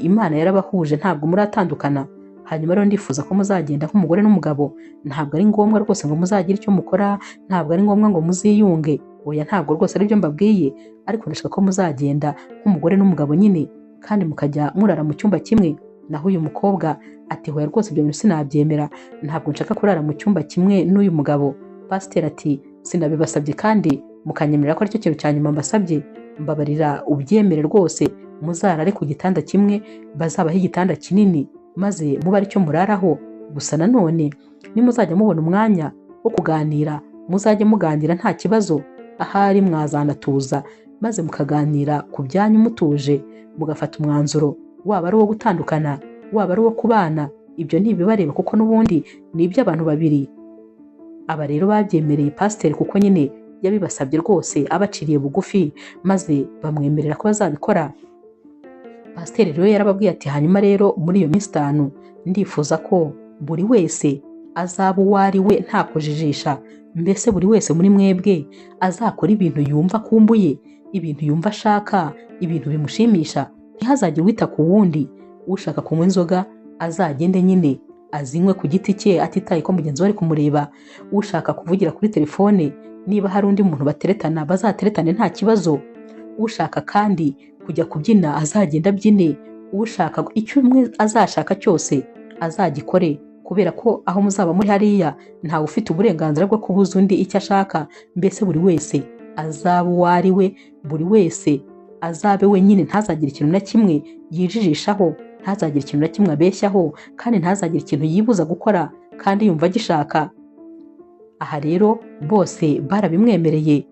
Imana yarabahuje ntabwo muratandukana. Hanyuma rero ndifuza ko muzagenda nk'umugore n'umugabo, ntabwo ari ngombwa rwose ngo muzagire icyo mukora, ntabwo ari ngombwa ngo muziyunge, oya ntabwo rwose ari byo mbabwiye, ariko ndashaka ko muzagenda nk'umugore n'umugabo nyine, kandi mukajya murara mu cyumba kimwe. Naho uyu mukobwa ati hoya rwose ibyo bintu sinabyemera, ntabwo nshaka kurara mu cyumba kimwe n'uyu mugabo. Pasiteri ati sinabibasabye kandi mukanyemerera ko aricyo kintu cya nyuma mbasabye, mbabarira ubyemere rwose, muzarare ku gitanda kimwe, bazabaho igitanda kinini maze mube aricyo muraraho. Gusa nanone nimuzajya mubona umwanya wo kuganira, muzajye muganira nta kibazo, ahari mwazanatuza maze mukaganira ku byanyu mutuje, mugafata umwanzuro, waba ari uwo gutandukana, waba ari uwo kubana, ibyo ntibibareba kuko n'ubundi ni iby'abantu babiri. Aba rero babyemereye pasiteri kuko nyine yabibasabye rwose abaciriye bugufi, maze bamwemerera ko bazabikora. Pasiteri rero yarababwiye ati hanyuma rero muri iyo minsi 5 ndifuza ko buri wese azaba uwo ari we nta kujijisha, mbese buri wese muri mwebwe azakora ibintu yumva akumbuye, ibintu yumva ashaka, ibintu bimushimisha, ntihazagire uwita ku wundi. Ushaka kunywa inzoga azagende nyine azinywe ku giti cye atitaye ko mugenzi we ari kumureba. Ushaka kuvugira kuri telefone, niba hari undi muntu bateretana bazateretane nta kibazo. Ushaka kandi kujya kubyina azagenda abyine, ushaka icyo umwe azashaka cyose azagikore, kubera ko aho muzaba muri hariya ntawe ufite uburenganzira bwo kubuza undi icyo ashaka. Mbese buri wese azaba uwo ari we, buri wese azabe wenyine, ntazagire ikintu na kimwe yijijishaho, ntazagire ikintu na kimwe abeshyaho, kandi ntazagire ikintu yibuza gukora kandi yumva agishaka. Aha rero bose barabimwemereye.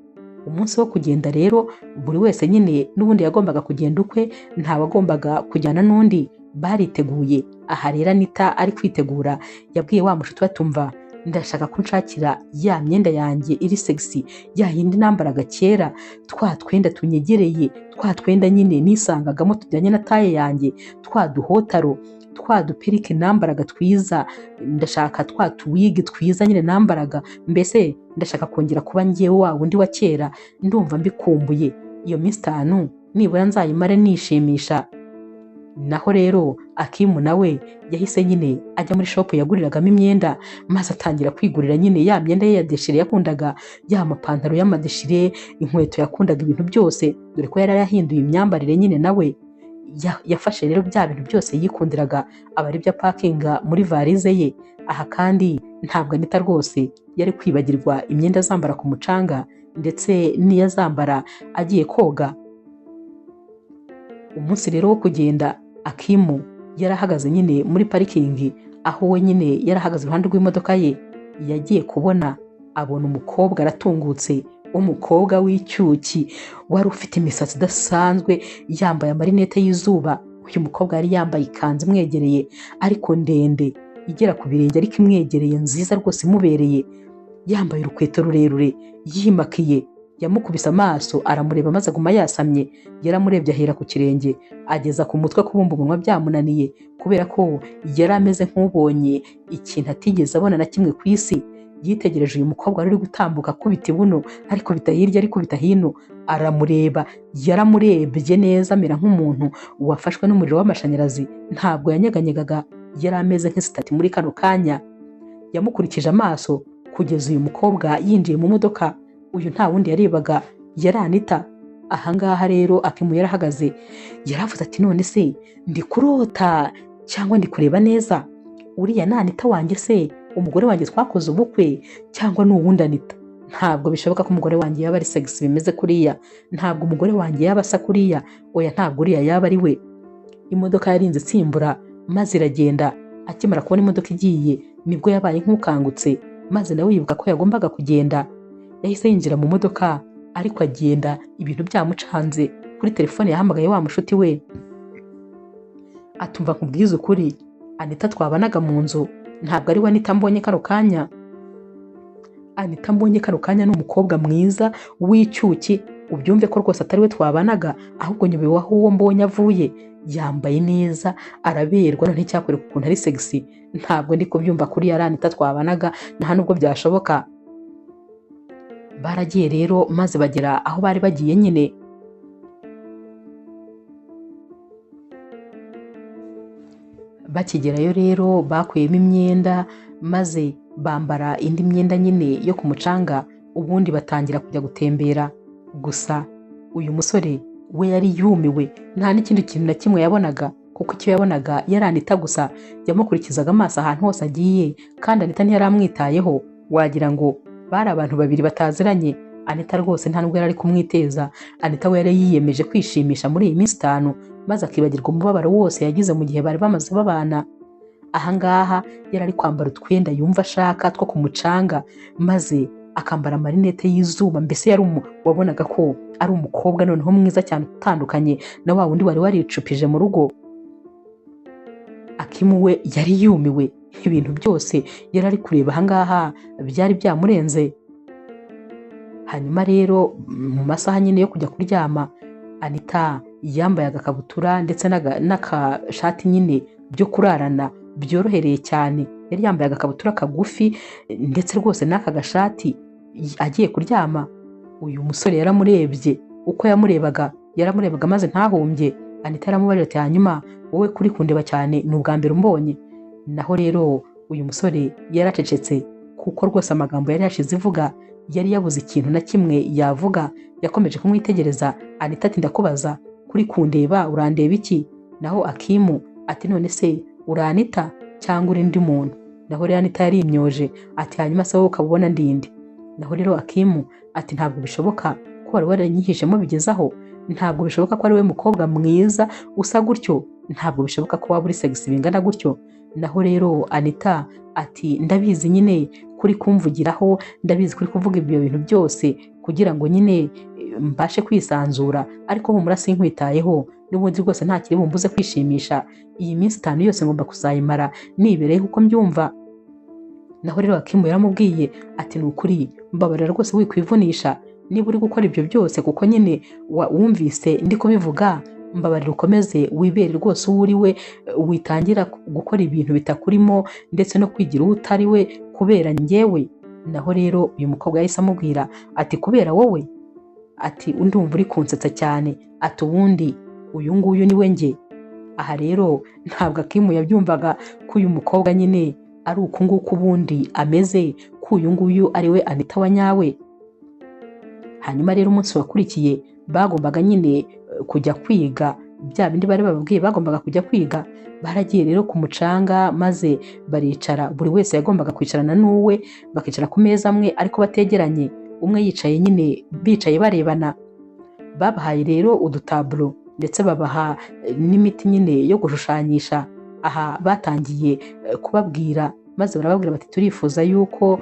Umunsi wo kugenda rero buri wese nyine n'ubundi yagombaga kugenda ukwe, ntawagombaga kujyana n'undi, bariteguye. Aha rero Anita ari kwitegura yabwiye wa mushuti we atumva, ndashaka ko nshakira ya myenda yanjye iri sexy, ya yindi nambaraga kera, twa twenda tunyegereye, twa twenda nyine nisangagamo tujyanye na taye yanjye, twa duhotaro, twa duperike nambaraga twiza, ndashaka twa tuwigi twiza nyine nambaraga, mbese ndashaka kongera kuba njyewe wa wundi wa kera, ndumva mbikumbuye. Iyo minsi 5 nibura nzayimare nishimisha. Naho rero Akimu nawe yahise nyine ajya muri shop yaguriragamo imyenda, maze atangira kwigurira nyine ya myenda ye ya deshire yakundaga, ya mapantaro y'amadeshire, inkweto yakundaga, ibintu byose, dore ko yari yarahinduye imyambarire nyine nawe. Yafashe rero bya bintu byose yikundiraga aba ari byo apakinga muri varize ye. Aha kandi ntabwo Anita rwose yari kwibagirwa imyenda azambara ku mucanga ndetse n'iyo azambara agiye koga. Umunsi rero wo kugenda Akimu yarahagaze nyine muri parikingi, aho we nyine yarahagaze iruhande rw'imodoka ye. Yagiye kubona abona umukobwa aratungutse, umukobwa w'icyuki wari ufite imisatsi idasanzwe, yambaye amarinete y'izuba. Uyu mukobwa yari yambaye ikanzu imwegereye ariko ndende igera ku birenge, ariko imwegereye nziza rwose imubereye, yambaye urukweto rurerure, yimakiye. Yamukubise amaso aramureba maze aguma yasamye. Yaramurebye ahera ku kirenge ageza ku mutwe, kubumba umunwa byamunaniye, kubera ko yari ameze nk'ubonye ikintu atigeze abona na kimwe ku isi. Yitegereje uyu mukobwa wari uri gutambuka akubita ibuno, ariko bita hirya ariko bita hino, aramureba. Yaramurebye neza amera nk'umuntu wafashwe n'umuriro w'amashanyarazi, ntabwo yanyeganyegaga, yari ameze nk'isitati muri kano kanya. Yamukurikije amaso kugeza uyu mukobwa yinjiye mu modoka. Uyu nta wundi yarebaga, yari Anita. Ahangaha rero Akimu yarahagaze, yaravuze ati none se ndi kurota cyangwa ndi kureba neza? Uriya ni Anita wanjye se, umugore wanjye twakoze ubukwe, cyangwa ni uwundi Anita? Ntabwo bishoboka ko umugore wanjye yaba ari sexy bimeze kuriya, ntabwo umugore wanjye yaba asa kuriya, oya ntabwo uriya yaba ari we. Imodoka yarinze itsimbura maze iragenda. Akimara kubona imodoka igiye nibwo yabaye nk'ukangutse, maze nawe yibuka ko yagombaga kugenda. Yahise yinjira mu modoka ariko agenda ibintu byamucanze. Kuri telefone yahamagaye wa mushuti we, atumva nkubwize ukuri, Anita twabanaga mu nzu ntabwo ari we Anita mbonye kano kanya. Anita mbonye kano kanya ni umukobwa mwiza w'icyuki, ubyumve ko rwose atari we twabanaga, ahubwo nyobewe aho uwo mbonye avuye. Yambaye neza, araberwa, none icyakwereka ukuntu ari sexy, ntabwo ndi kubyumva kuri ya Anita twabanaga, nta nubwo byashoboka. Baragiye rero maze bagera aho bari bagiye nyine. Bakigerayo rero bakuyemo imyenda maze bambara indi myenda nyine yo ku mucanga, ubundi batangira kujya gutembera. Gusa uyu musore we yari yumiwe, nta n'ikindi kintu na kimwe yabonaga, kuko icyo yabonaga yari Anita gusa. Yamukurikizaga amaso ahantu hose agiye, kandi Anita ntiyari amwitayeho, wagira ngo bari abantu babiri bataziranye. Anita rwose nta nubwo yari ari kumwiteza. Anita we yari yiyemeje kwishimisha muri iyi minsi 5, maze akibagirwa umubabaro wose yagize mu gihe bari bamaze babana. Ahangaha yari ari kwambara utwenda yumva ashaka two ku mucanga, maze akambara amarinete y'izuba, mbese yari wabonaga ko ari umukobwa noneho mwiza cyane utandukanye na wa wundi wari waricupije mu rugo. Akimu we yari yumiwe, ibintu byose yari ari kureba ahangaha byari byamurenze. Hanyuma rero mu masaha nyine yo kujya kuryama, Anita yambaye agakabutura ndetse n'akashati nyine byo kurarana byorohereye cyane. Yari yambaye agakabutura kagufi ndetse rwose n'aka gashati agiye kuryama. Uyu musore yaramurebye, uko yamurebaga yaramurebaga maze ntahumbye. Anita yaramubajije ati hanyuma wowe kuri kundeba cyane ni ubwa mbere umbonye? Naho rero uyu musore yaracecetse, kuko rwose amagambo yari yashize ivuga, yari yabuze ikintu na kimwe yavuga. Yakomeje kumwitegereza. Anita ati ndakubaza, kuri kundeba urandeba iki? Naho Akimu ati none se uranita cyangwa uri undi muntu? Naho rero Anita yarimyoje ati hanyuma se wowe ukaba ubona ndinde? Naho rero Akimu ati ntabwo bishoboka ko wari waranyihishemo bigezaho, ntabwo bishoboka ko ari we mukobwa mwiza usa gutyo, ntabwo bishoboka ko waba uri sexy bingana gutyo. Naho rero Anita ati ndabizi nyine kuri kumvugiraho, ndabizi kuri kuvuga ibyo bintu byose kugira ngo nyine mbashe kwisanzura, ariko humura sinkwitayeho, n'ubundi rwose nta kiri bumbuze kwishimisha, iyi minsi 5 yose ngomba kuzayimara nibereyeho uko mbyumva. Naho rero Akimu yaramubwiye ati ni ukuri mbabarira rwose wikwivunisha, niba uri gukora ibyo byose kuko nyine wumvise ndi kubivuga, mbabarira ukomeze wibere rwose uwo uri we, witangira gukora ibintu bitakurimo ndetse no kwigira uwo utari we kubera njyewe. Naho rero uyu mukobwa yahise amubwira ati kubera wowe? Ati ndumva uri kunsetsa cyane, ati ubundi uyu nguyu ni we njye. Aha rero ntabwo Akimu yabyumvaga ko uyu mukobwa nyine ari uku nguku ubundi ameze, ko uyu nguyu ari we Anita wa nyawe. Hanyuma rero umunsi wakurikiye bagombaga nyine kujya kwiga bya bindi bari bababwiye, bagombaga kujya kwiga. Baragiye rero ku mucanga maze baricara, buri wese yagombaga kwicarana n'uwe, bakicara ku meza amwe ariko bategeranye, umwe yicaye nyine bicaye barebana. Babahaye rero udutaburo ndetse babaha n'imiti nyine yo gushushanyisha. Aha batangiye kubabwira maze barababwira bati turifuza yuko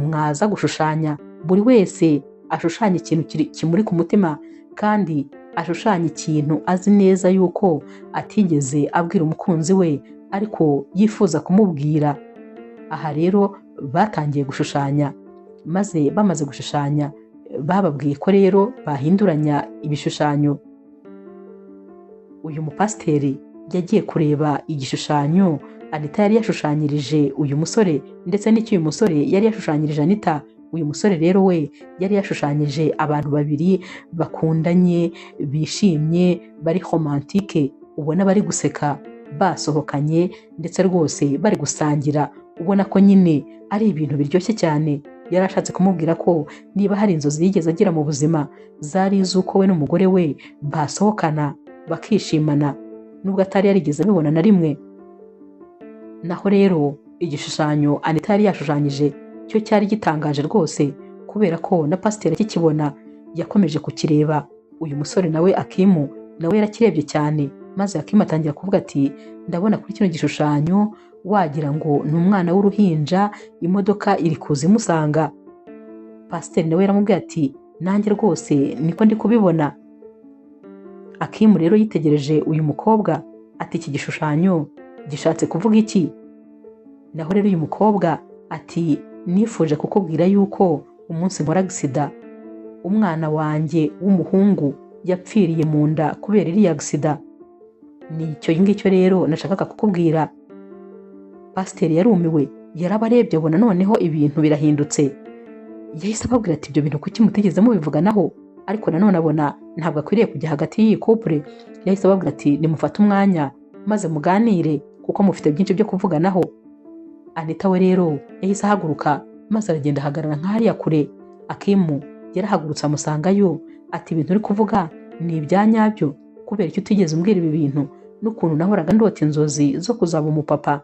mwaza gushushanya, buri wese ashushanya ikintu kimuri ku mutima, kandi ashushanya ikintu azi neza yuko atigeze abwira umukunzi we ariko yifuza kumubwira. Aha rero batangiye gushushanya, maze bamaze gushushanya bababwiye ko rero bahinduranya ibishushanyo. Uyu mupasiteri yagiye kureba igishushanyo Anita yari yashushanyirije uyu musore ndetse n'icyo uyu musore yari yashushanyirije Anita. Uyu musore rero we yari yashushanyije abantu babiri bakundanye bishimye bari romantike, ubona bari guseka basohokanye ndetse rwose bari gusangira, ubona ko nyine ari ibintu biryoshye cyane. Yari ashatse kumubwira ko niba hari inzozi yigeze agira mu buzima zari iz'uko we n'umugore we basohokana bakishimana, nubwo atari yarigeze abibona na rimwe. Naho rero igishushanyo Anita yari yashushanyije cyo cyari gitangaje rwose, kubera ko na pasiteri akikibona yakomeje kukireba. Uyu musore nawe Akimu nawe yarakirebye cyane, maze Akimu atangira kuvuga ati ndabona kuri kino gishushanyo wagira ngo ni umwana w'uruhinja, imodoka iri kuza imusanga. Pasiteri nawe yaramubwiye ati nanjye rwose niko ndi kubibona. Akimu rero yitegereje uyu mukobwa ati iki gishushanyo gishatse kuvuga iki? Naho rero uyu mukobwa ati nifuje kukubwira yuko umunsi nkora agisida umwana wanjye w'umuhungu yapfiriye mu nda kubera iriya agisida. Ni icyo ngicyo rero nashakaga kukubwira. Pasiteri yarumiwe, yarabarebye abona noneho ibintu birahindutse. Yahise ababwira ati ibyo bintu kuki mutigeze mubivuganaho? Ariko nanone abona ntabwo akwiriye kujya hagati y'iyi couple. Yahise ababwira ati nimufate umwanya maze muganire kuko mufite byinshi byo kuvuganaho. Anita we rero yahise ahaguruka maze aragenda ahagarara nk'ahariya kure. Akimu yarahagurutse amusangayo ati ibintu uri kuvuga ni ibya nyabyo, kubera icyo utigeze umbwira ibi bintu n'ukuntu nahoraga ndota inzozi zo kuzaba umupapa.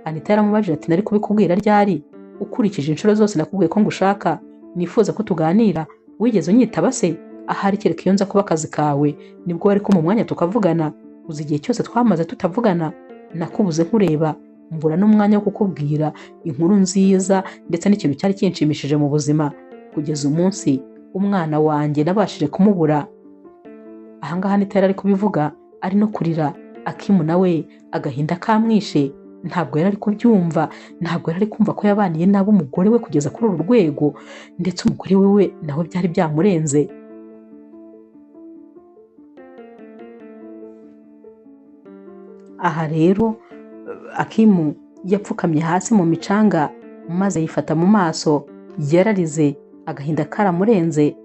Anita yaramubajije ati nari kubikubwira ryari? Ukurikije inshuro zose nakubwiye ko ngushaka, nifuza ko tuganira, wigeze unyitaba se? Ahari kereka iyo nza kuba akazi kawe nibwo wari ko mu mwanya tukavugana. Uzi igihe cyose twamaze tutavugana, nakubuze nkureba, mbura n'umwanya wo kukubwira inkuru nziza ndetse n'ikintu cyari kinshimishije mu buzima, kugeza umunsi umwana wanjye nabashije kumubura. Ahangaha Anita yari ari kubivuga ari no kurira. Akimu nawe agahinda kamwishe, ntabwo yari ari kubyumva, ntabwo yari ari kumva ko yabaniye nabi umugore we kugeza kuri uru rwego, ndetse umugore we nawe byari byamurenze. Aha rero Akimu yapfukamye hasi mu micanga maze yifata mu maso, yararize agahinda karamurenze.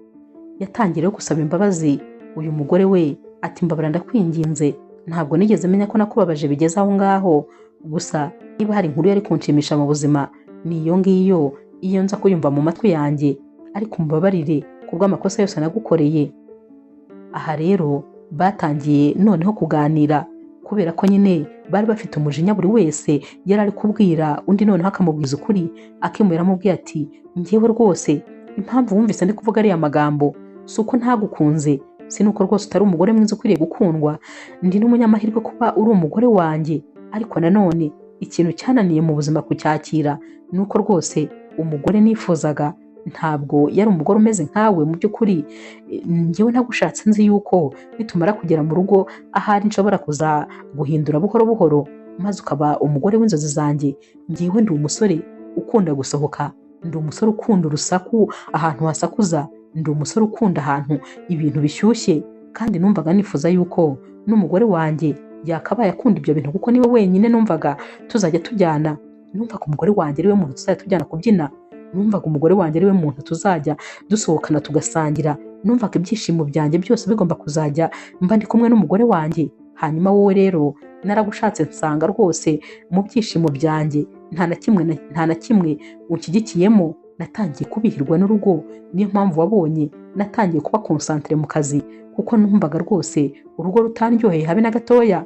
Yatangiye gusaba imbabazi uyu mugore we ati mbabara ndakwinginze, ntabwo nigeze menya ko nakubabaje bigeze aho ngaho, gusa niba hari inkuru yari kunshimisha mu buzima ni iyo ngiyo, iyo nza kuyumva mu matwi yanjye, ariko mbabarire kubw'amakosa yose nagukoreye. Aha rero batangiye noneho kuganira, kubera ko nyine bari bafite umujinya, buri wese yari ari kubwira undi noneho akamubwiza ukuri. Akimu yaramubwiye ati njyewe rwose impamvu wumvise ndi kuvuga ariya magambo si uko ntagukunze, si nuko rwose utari umugore mwiza ukwiriye gukundwa, ndi n'umunyamahirwe kuba uri umugore wanjye, ariko nanone ikintu cyananiye mu buzima kucyakira ni uko rwose umugore nifuzaga ntabwo yari umugore umeze nkawe. Mu by'ukuri njyewe nagushatse nzi yuko nitumara kugera mu rugo ahari nshobora kuza guhindura buhoro buhoro maze ukaba umugore w'inzozi zanjye. Njyewe ndi umusore ukunda gusohoka, ndi umusore ukunda urusaku ahantu hasakuza, ndi umusore ukunda ahantu ibintu bishyushye, kandi numvaga nifuza yuko n'umugore wanjye yakabaye akunda ibyo bintu kuko niwe wenyine numvaga tuzajya tujyana. Numvaga umugore wanjye ariwe muntu tuzajya tujyana kubyina, numvaga umugore wanjye ariwe muntu tuzajya dusohokana tugasangira, numvaga ibyishimo byanjye byose bigomba kuzajya mba ndi kumwe n'umugore wanjye. Hanyuma wowe rero naragushatse nsanga rwose mu byishimo byanjye nta na kimwe unshyigikiyemo. Natangiye kubihirwa n'urugo, niyo mpamvu wabonye natangiye kuba konsantere mu kazi, kuko numvaga rwose urugo rutaryoheye habe na gatoya.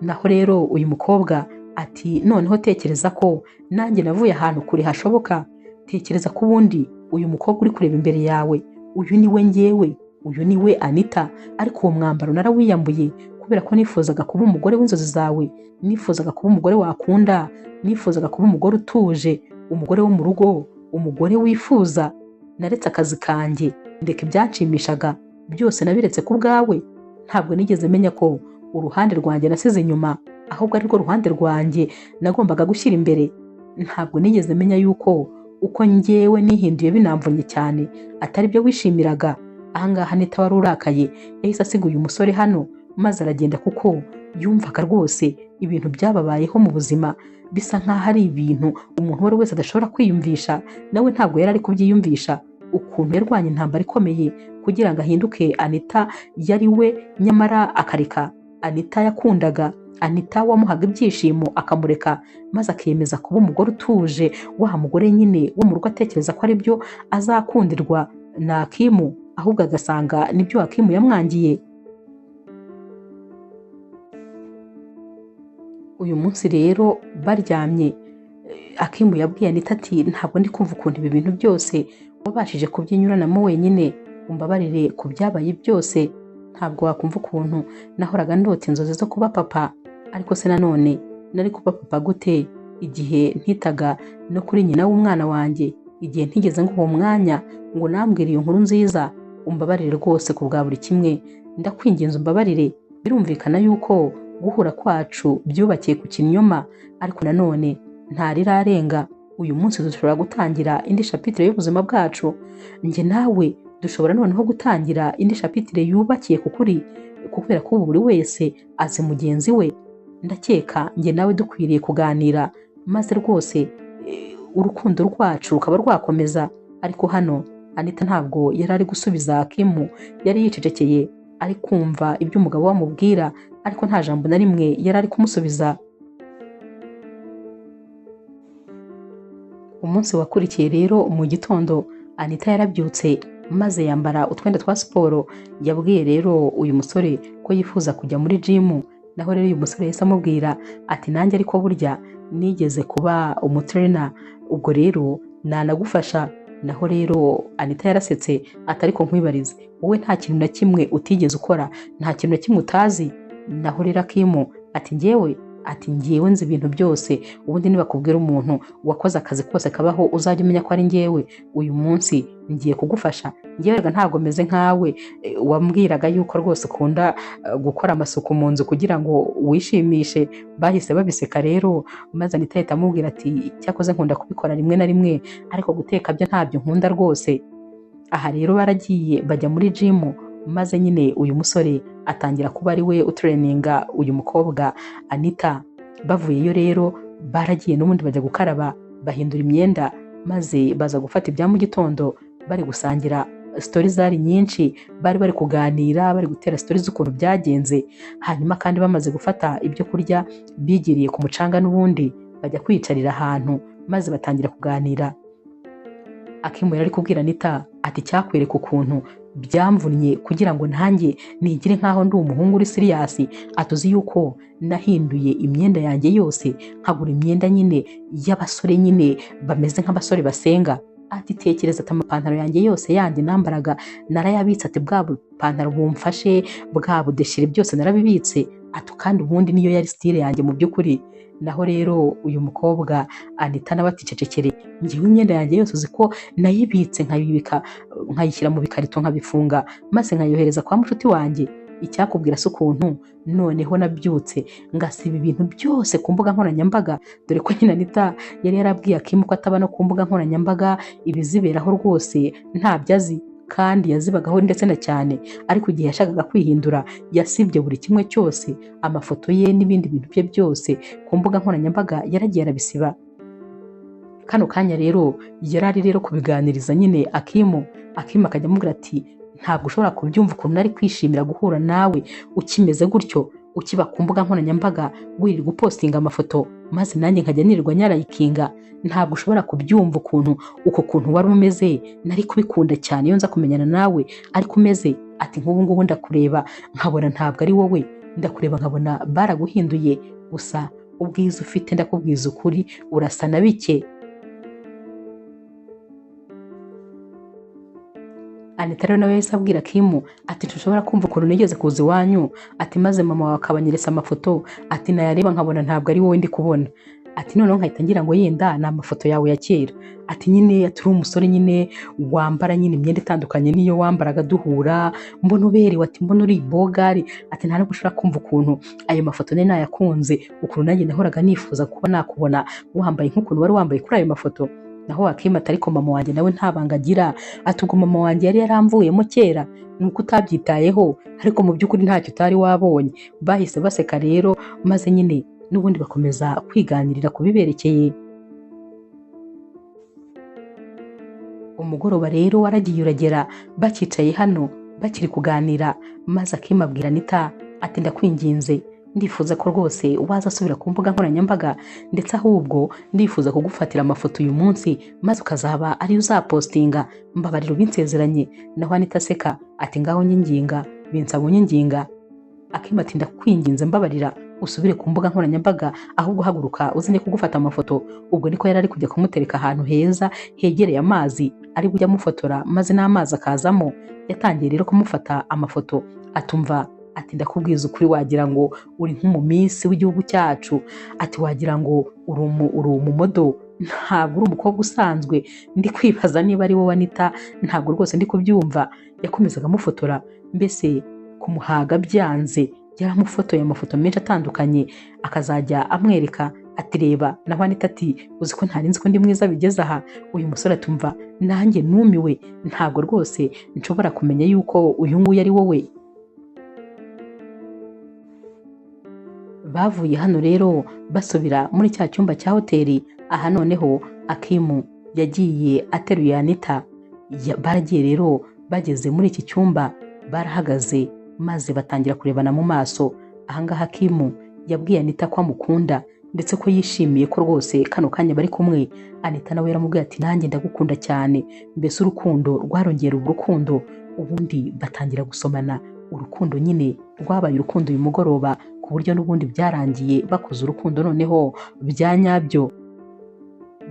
Naho rero uyu mukobwa ati noneho tekereza ko nanjye navuye ahantu kure hashoboka, tekereza ko ubundi uyu mukobwa uri kureba imbere yawe uyu ni we njyewe, uyu ni we Anita, ariko uwo mwambaro narawiyambuye kubera ko nifuzaga kuba umugore w'inzozi zawe, nifuzaga kuba umugore wakunda, nifuzaga kuba umugore utuje, umugore wo mu rugo, umugore wifuza. Naretse akazi kanjye, ndeka ibyanshimishaga byose nabiretse ku bwawe. Ntabwo nigeze menya ko uruhande rwanjye nasize inyuma ahubwo ari rwo ruhande rwanjye nagombaga gushyira imbere. Ntabwo nigeze menya yuko uko njyewe nihinduye binamvunye cyane atari byo wishimiraga. Ahangaha Anita wari urakaye yahise asiga uyu musore hano maze aragenda, kuko yumvaga rwose ibintu byababayeho mu buzima bisa nkaho ari ibintu umuntu uwo ari wese adashobora kwiyumvisha, nawe ntabwo yari ari kubyiyumvisha ukuntu yarwanye intambara ikomeye kugira ngo ahinduke Anita yari we, nyamara akareka Anita yakundaga, Anita wamuhaga ibyishimo akamureka maze akiyemeza kuba umugore utuje, wa mugore nyine wo mu rugo atekereza ko ari byo azakundirwa na Akimu, ahubwo agasanga nibyo Akimu yamwangiye. Uyu munsi rero baryamye, Akimu yabwiye Anita ati ntabwo ndi kumva ukuntu ibi bintu byose wabashije kubyinyuranamo wenyine, umbabarire ku byabaye byose, ntabwo wakumva ukuntu nahoraga ndota inzozi zo kuba papa, ariko se nanone nari kuba papa gute igihe ntitaga no kuri nyina w'umwana wanjye, igihe ntigeze nguha umwanya ngo nambwire iyo nkuru nziza, umbabarire rwose ku bwa buri kimwe, ndakwinginze umbabarire. Birumvikana yuko guhura kwacu byubakiye ku kinyoma, ariko nanone ntarirarenga. Uyu munsi dushobora gutangira indi shapitire y'ubuzima bwacu, njye nawe dushobora noneho gutangira indi shapitire yubakiye ku kuri, kubera ko ubu buri wese azi mugenzi we. Ndakeka njye nawe dukwiriye kuganira maze rwose urukundo rwacu rukaba rwakomeza. Ariko hano Anita ntabwo yari ari gusubiza Akimu, yari yicecekeye ari kumva ibyo umugabo we amubwira, ariko nta jambo na rimwe yari ari kumusubiza. Umunsi wakurikiye rero mu gitondo Anita yarabyutse maze yambara utwenda twa siporo. Yabwiye rero uyu musore ko yifuza kujya muri jimu, naho rero uyu musore yahise amubwira ati nanjye ariko burya nigeze kuba umutrainer, ubwo rero nanagufasha. Naho rero Anita yarasetse ati ariko nkwibarize, wowe nta kintu na kimwe utigeze ukora, nta kintu na kimwe utazi. Naho rero Akimu ati njyewe, ati njyewe nzi ibintu byose, ubundi nibakubwira umuntu wakoze akazi kose kabaho uzajya umenya ko ari njyewe. Uyu munsi ngiye kugufasha, njyewe rega ntabwo meze nkawe wambwiraga yuko rwose ukunda gukora amasuku mu nzu kugira ngo wishimishe. Bahise babiseka rero, maze Anita ahita amubwira ati cyakoze nkunda kubikora rimwe na rimwe, ariko guteka byo ntabyo nkunda rwose. Aha rero baragiye bajya muri jimu, maze nyine uyu musore atangira kuba ari we utureninga uyu mukobwa Anita. Bavuyeyo rero baragiye n'ubundi bajya gukaraba, bahindura imyenda, maze baza gufata ibya mu gitondo bari gusangira. Sitori zari nyinshi, bari bari kuganira, bari gutera sitori z'ukuntu byagenze. Hanyuma kandi bamaze gufata ibyo kurya bigiriye ku mucanga n'ubundi bajya kwiyicarira ahantu, maze batangira kuganira. Akimu yari ari kubwira Anita ati cyakwereka ukuntu byamvunnye kugira ngo nanjye nigire nkaho ndi umuhungu uri siriyasi, atuzi yuko nahinduye imyenda yanjye yose nkagura imyenda nyine y'abasore nyine bameze nk'abasore basenga. Ati tekereza ati amapantaro yanjye yose yandi nambaraga narayabitse, ati bwa bupantaro bumfashe bwa budeshire byose narabibitse, ati kandi ubundi niyo yari style yanjye mu by'ukuri. Naho rero uyu mukobwa Anita nawe ati cecekere, njyewe imyenda yanjye yose uzi ko nayibitse nkayibika nkayishyira mu bikarito nkabifunga maze nkayohereza kwa mushuti wanjye. Icyakubwira si ukuntu noneho nabyutse ngasiba ibintu byose ku mbuga nkoranyambaga, dore ko nyine Anita yari yarabwiye Akimu ko ataba no ku mbuga nkoranyambaga, ibiziberaho rwose ntabyo azi kandi yazibagaho ndetse na cyane, ariko igihe yashakaga kwihindura yasibye buri kimwe cyose, amafoto ye n'ibindi bintu bye byose ku mbuga nkoranyambaga yaragiye arabisiba. Kano kanya rero yari ari rero kubiganiriza nyine Akimu, Akimu akajya amubwira ati ntabwo ushobora kubyumva ukuntu nari kwishimira guhura nawe ukimeze gutyo, ukiba ku mbuga nkoranyambaga wirirwa upostinga amafoto maze nanjye nkajya nirirwa nyarayikinga, ntabwo ushobora kubyumva ukuntu uko kuntu wari umeze, nari kubikunda cyane iyo nza kumenyana nawe ariko umeze. Ati nk'ubu ngubu ndakureba nkabona ntabwo ari wowe, ndakureba nkabona baraguhinduye, gusa ubwiza ufite ndakubwiza ukuri urasa na bike. Anita rero nawe yahise abwira Akimu ati ntushobora kumva ukuntu nigeze kuza iwanyu, ati maze mama wawe akabanyeresa amafoto, ati nayareba nkabona ntabwo ari wowe ndi kubona, ati noneho nkahita ngira ngo yenda ni amafoto yawe ya kera, ati nyine turi umusore nyine wambara nyine imyenda itandukanye n'iyo wambaraga duhura, mbona uberewe, ati mbona uri bogari, ati nta nubwo ushobora kumva ukuntu ayo mafoto nari nayakunze, ukuntu nanjye nahoraga nifuza kuba nakubona wambaye nk'ukuntu wari wambaye kuri ayo mafoto. Naho Akimu ati ariko mama wanjye nawe nta banga agira, ati ubwo mama wanjye yari yaramvuyemo kera nuko utabyitayeho, ariko mu by'ukuri ntacyo utari wabonye. Bahise baseka rero maze nyine n'ubundi bakomeza kwiganirira ku biberekeye. Umugoroba rero waragiye uragera, bakicaye hano bakiri kuganira, maze Akimu abwira Anita Ati ndakwinginze, ndifuza ko rwose waza asubira ku mbuga nkoranyambaga, ndetse ahubwo ndifuza kugufatira amafoto uyu munsi maze ukazaba ariyo uzapostinga, mbabarira ubinsezeranye. Naho Anita aseka ati ngaho nyinginga, binsaba unyinginga. Akim ati ndakwinginze mbabarira usubire ku mbuga nkoranyambaga, ahubwo haguruka uzine kugufata amafoto. Ubwo niko yari ari kujya kumutereka ahantu heza hegereye amazi, ari bujya amufotora maze n'amazi akazamo. Yatangiye rero kumufata amafoto, atumva ati ndakubwiza ukuri wagira ngo uri nk'umumisi w'igihugu cyacu, ati wagira ngo uri umumodo, ntabwo uri umukobwa usanzwe, ndi kwibaza niba ari wowe Anita, ntabwo rwose ndi kubyumva. Yakomezaga amufotora, mbese kumuhaga byanze, yaramufotoye amafoto menshi atandukanye, akazajya amwereka ati reba. Naho Anita ati uzi ko ntari nzi ko ndi mwiza bigeze aha. Uyu musore atumva nanjye numiwe, ntabwo rwose nshobora kumenya yuko uyu nguyu ari wowe. Bavuye hano rero basubira muri cya cyumba cya hoteli. Aha noneho Akimu yagiye ateruye Anita. Baragiye rero bageze muri iki cyumba barahagaze maze batangira kurebana mu maso. Ahangaha Akimu yabwiye Anita ko amukunda ndetse ko yishimiye ko rwose kano kanya bari kumwe. Anita nawe yaramubwiye ati nanjye ndagukunda cyane, mbese urukundo rwarongera urukundo. Ubundi batangira gusomana, urukundo nyine rwabaye urukundo uyu mugoroba, ku buryo n'ubundi byarangiye bakoze urukundo noneho bya nyabyo.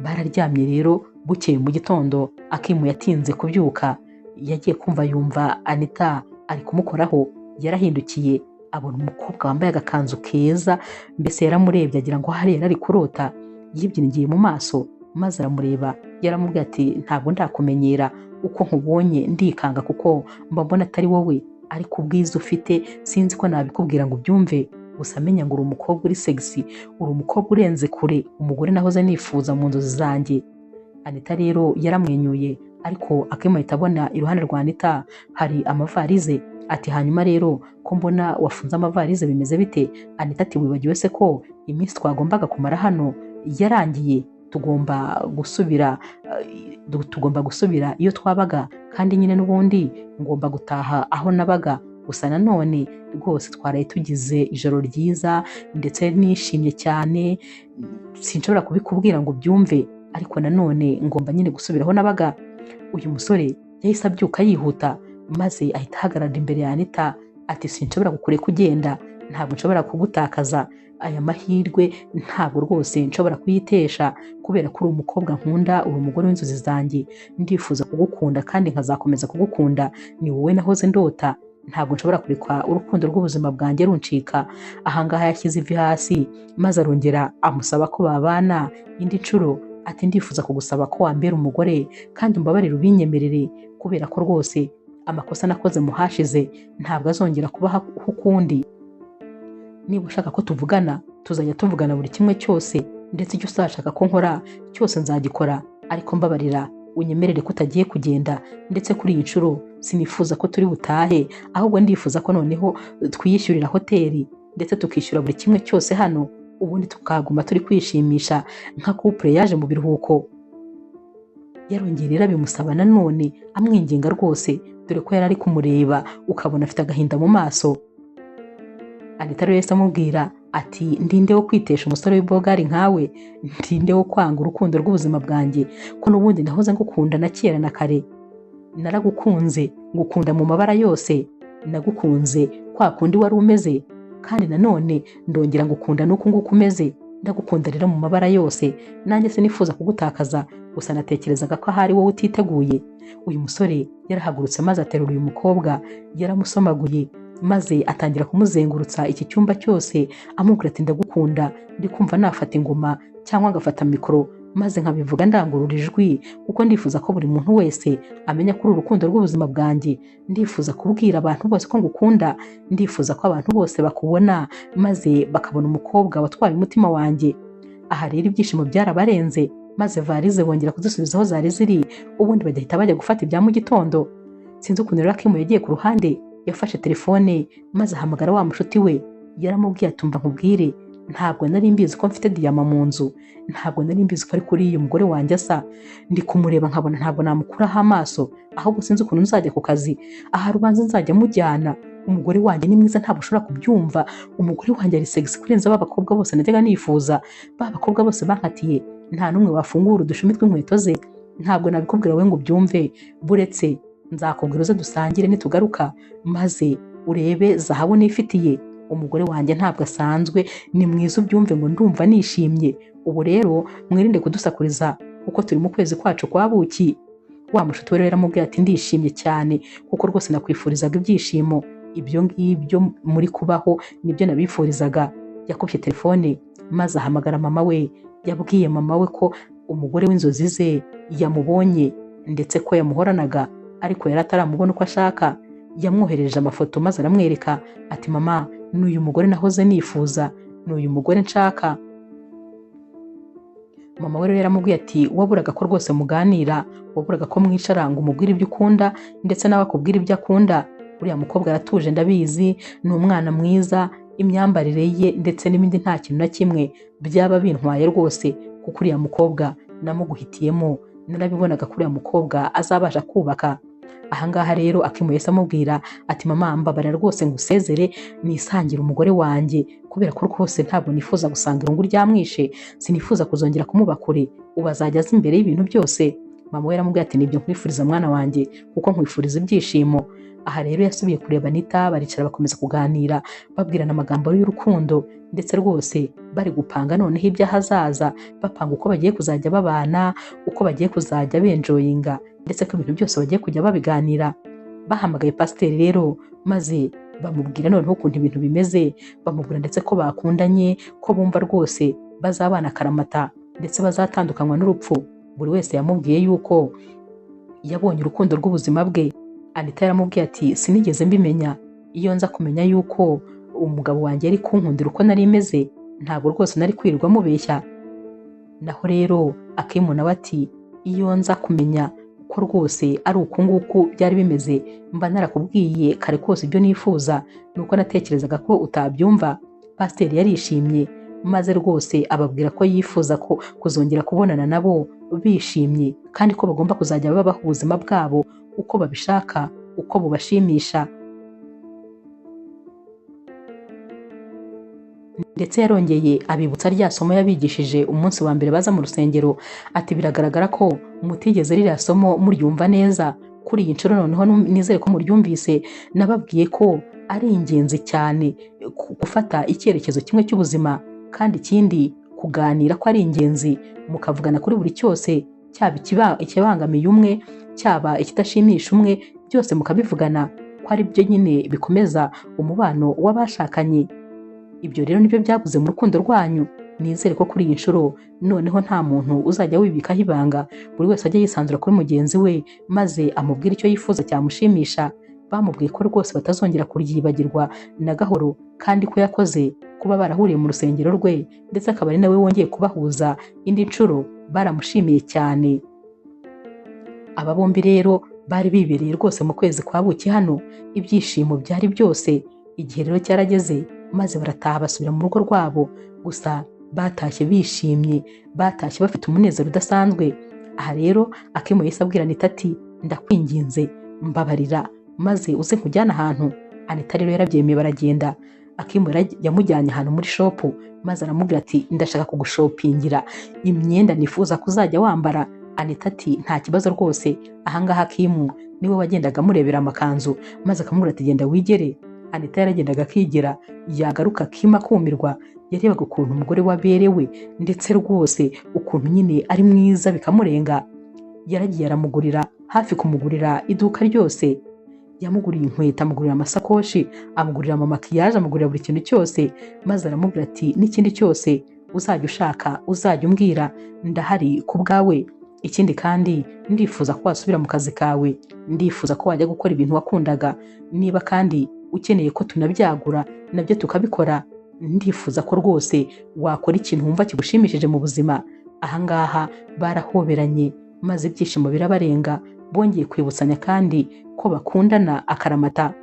Bararyamye rero. Bukeye mu gitondo Akimu yatinze kubyuka, yagiye kumva yumva Anita ari kumukoraho. Yarahindukiye abona umukobwa wambaye agakanzu keza, mbese yaramurebye agira ngo hari yari ari kurota. Yibyinigiye mu maso maze aramureba, yaramubwiye ati ntabwo ndakumenyera, uko nkubonye ndikanga kuko mba mbona atari wowe, ariko ubwiza ufite sinzi ko nabikubwira ngo ubyumve, gusa menya ngo uri umukobwa uri sexy, uri umukobwa urenze kure umugore nahoze nifuza mu nzozi zanjye. Anita rero yaramwenyuye, ariko Akimu ahita abona iruhande rwa Anita hari amavarize. Ati hanyuma rero ko mbona wafunze amavarize bimeze bite? Anita ati wibagiwe se ko iminsi twagombaga kumara hano yarangiye, tugomba gusubira iyo twabaga, kandi nyine n'ubundi ngomba gutaha aho nabaga. Gusa nanone rwose twaraye tugize ijoro ryiza ndetse nishimye cyane, sinshobora kubikubwira ngo byumve, ariko nanone ngomba nyine gusubira aho nabaga. Uyu musore yahise abyuka yihuta maze ahita ahagarara imbere ya Anita ati sinshobora kukureka ugenda, ntabwo nshobora kugutakaza, aya mahirwe ntabwo rwose nshobora kuyitesha, kubera ko uri umukobwa nkunda, uri umugore w'inzozi zanjye, ndifuza kugukunda kandi nkazakomeza kugukunda, ni wowe nahoze ndota, ntabwo nshobora kureka urukundo rw'ubuzima bwanjye runcika. Ahangaha yashyize ivi hasi maze arongera amusaba ko babana indi nshuro, ati ndifuza kugusaba ko wambera umugore kandi umbabarire ubinyemerere, kubera ko rwose amakosa nakoze mu hashize ntabwo azongera kubaho ukundi. Niba ushaka ko tuvugana tuzajya tuvugana buri kimwe cyose, ndetse icyo uzashaka ko nkora cyose nzagikora, ariko mbabarira unyemerere ko utagiye kugenda, ndetse kuri iyi nshuro sinifuza ko turi butahe, ahubwo ndifuza ko noneho twiyishyurira hoteli ndetse tukishyura buri kimwe cyose hano, ubundi tukaguma turi kwishimisha nka couple yaje mu biruhuko. Yarongera rero abimusaba nanone amwinginga rwose, dore ko yari ari kumureba ukabona afite agahinda mu maso. Anita rero yahise amubwira ati ndinde wo kwitesha umusore w'ibogari nkawe, ndinde wo kwanga urukundo rw'ubuzima bwanjye, ko n'ubundi nahoze ngukunda na kera na kare, naragukunze ngukunda mu mabara yose, nagukunze kwa kundi wari umeze, kandi nanone ndongera ngukunda n'uku nguku umeze, ndagukunda rero mu mabara yose, nanjye sinifuza kugutakaza, gusa natekerezaga ko ahari wowe utiteguye. Uyu musore yarahagurutse maze aterura uyu mukobwa, yaramusomaguye maze atangira kumuzengurutsa iki cyumba cyose, amubwira ati ndagukunda, ndi kumva nafata ingoma cyangwa ngafata mikoro maze nkabivuga ndangurura ijwi, kuko ndifuza ko buri muntu wese amenya ko uru rukundo rw'ubuzima bwanjye, ndifuza kubwira abantu bose ko ngukunda, ndifuza ko abantu bose bakubona maze bakabona umukobwa watwaye umutima wanjye. Aha rero ibyishimo byarabarenze, maze varize bongera kuzisubiza aho zari ziri, ubundi bagahita bajya gufata ibya mu gitondo. Sinzi ukuntu rero Akimu yagiye ku ruhande, yafashe telefone maze ahamagara wa mushuti we, yaramubwiye atumva nkubwire, ntabwo nari mbizi ko mfite diyama mu nzu, ntabwo nari mbizi ko ari kuri uyu mugore wanjye asa, ndi kumureba nkabona ntabwo namukuraho amaso, ahubwo sinzi ukuntu nzajya ku kazi, aha rubanza nzajya mujyana, Umugore wanjye ni mwiza, ntabwo ushobora kubyumva. Umugore wanjye ari sexy kurenza ba bakobwa bose najyaga nifuza. Ba bakobwa bose bankatiye, nta n'umwe wafungura udushumi tw'inkweto ze. Ntabwo nabikubwira wowe ngo ubyumve, buretse nzakubwira uze dusangire nitugaruka, maze urebe zahabu nifitiye. Umugore wanjye ntabwo asanzwe, ni mwiza, ubyumve ngo ndumva nishimye. Ubu rero mwirinde kudusakuriza kuko turi mu kwezi kwacu kwa buki. Wa mushuti we rero yaramubwiye ati ndishimye cyane kuko rwose nakwifurizaga ibyishimo, ibyo ngibyo muri kubaho nibyo nabifurizaga. Yakubye telefone maze ahamagara mama we. Yabwiye mama we ko umugore w'inzozi ze yamubonye ndetse ko yamuhoranaga, ariko yari ataramubona uko ashaka. Yamwoherereje amafoto maze aramwereka ati mama, ni uyu mugore nahoze nifuza, ni uyu mugore nshaka. Mama we rero yaramubwiye ati waburaga ko rwose muganira, waburaga ko mwicara ngo umubwire ibyo ukunda ndetse nawe akubwire ibyo akunda. Uriya mukobwa aratuje ndabizi, ni umwana mwiza, imyambarire ye ndetse n'ibindi nta kintu na kimwe byaba bintwaye rwose, kuko uriya mukobwa namuguhitiyemo, narabibonaga ko uriya mukobwa azabasha kubaka. Ahangaha rero Akimu yahise amubwira ati mama, mbabarira rwose ngusezere nisangire umugore wanjye, kubera ko rwose ntabwo nifuza gusanga irungu ryamwishe, sinifuza kuzongera kumuba kure, ubu azajya aza imbere y'ibintu byose. Mama we yaramubwiye ati nibyo nkwifuriza mwana wanjye, kuko nkwifuriza ibyishimo. Aha rero yasubiye kureba Anita, baricara bakomeza kuganira, babwirana amagambo y'urukundo, ndetse rwose bari gupanga noneho iby'ahazaza, bapanga uko bagiye kuzajya babana, uko bagiye kuzajya benjoyinga, ndetse ko ibintu byose bagiye kujya babiganira. Bahamagaye pasiteri rero maze bamubwira noneho ukuntu ibintu bimeze, bamubwira ndetse ko bakundanye, ko bumva rwose bazabana akaramata, ndetse bazatandukanywa n'urupfu. Buri wese yamubwiye yuko yabonye urukundo rw'ubuzima bwe. Anita yaramubwiye ati sinigeze mbimenya, iyo nza kumenya yuko umugabo wanjye yari kunkundira uko nari meze, ntabwo rwose nari kwirirwa mubeshya. Naho rero Akimu nawe ati iyo nza kumenya ko rwose ari uku nguku byari bimeze, mba narakubwiye kare kose ibyo nifuza, nuko natekerezaga ko utabyumva. Pasiteri yarishimye maze rwose ababwira ko yifuza ko kuzongera kubonana nabo bishimye, kandi ko bagomba kuzajya babaho ubuzima bwabo uko babishaka, uko bubashimisha. Ndetse yarongeye abibutsa rya somo yabigishije umunsi wa mbere baza mu rusengero, ati biragaragara ko mutigeze ririya somo muryumva neza, kuri iyi nshuro noneho nizere ko muryumvise. Nababwiye ko ari ingenzi cyane gufata icyerekezo kimwe cy'ubuzima, kandi ikindi kuganira ko ari ingenzi, mukavugana kuri buri cyose, cyaba ikibangamiye umwe, cyaba ikidashimisha umwe, byose mukabivugana, ko ari byo nyine bikomeza umubano w'abashakanye. Ibyo rero nibyo byabuze mu rukundo rwanyu. Nizere ko kuri iyi nshuro noneho nta muntu uzajya wibikaho ibanga, buri wese ajya yisanzura kuri mugenzi we maze amubwire icyo yifuza cyamushimisha. Bamubwiye ko rwose batazongera kuryibagirwa na gahoro, kandi ko yakoze kuba barahuriye mu rusengero rwe, ndetse akaba ari nawe wongeye kubahuza indi nshuro. Baramushimiye cyane. Aba bombi rero bari bibereye rwose mu kwezi kwa buki hano, ibyishimo byari byose. Igihe rero cyarageze maze barataha basubira mu rugo rwabo, gusa batashye bishimye, batashye bafite umunezero udasanzwe. Aha rero Akimu yahise abwira Anita ati ndakwinginze mbabarira maze uze nkujyane ahantu. Anita rero yarabyemeye baragenda. Akimu yamujyanye ahantu muri shopu maze aramubwira ati ndashaka kugushopingira imyenda nifuza kuzajya wambara. Anita ati nta kibazo rwose. Ahangaha Akimu niwe wagendaga amurebera amakanzu maze akamubwira ati genda wigere. Anita yaragendaga akigera, yagaruka Akimu akumirwa. Yarebaga ukuntu umugore we aberewe, ndetse rwose ukuntu nyine ari mwiza bikamurenga. Yaragiye aramugurira, hafi kumugurira iduka ryose. Yamuguriye inkweto, amugurira amasakoshi, amugurira amamakiyaje, amugurira buri kintu cyose, maze aramubwira ati n'ikindi cyose uzajya ushaka uzajya umbwira, ndahari ku bwawe. Ikindi kandi ndifuza ko wasubira mu kazi kawe, ndifuza ko wajya gukora ibintu wakundaga, niba kandi ukeneye ko tunabyagura nabyo tukabikora, ndifuza ko rwose wakora ikintu wumva kigushimishije mu buzima. Ahangaha barahoberanye maze ibyishimo birabarenga, bongeye kwibutsanya kandi ko bakundana akaramata.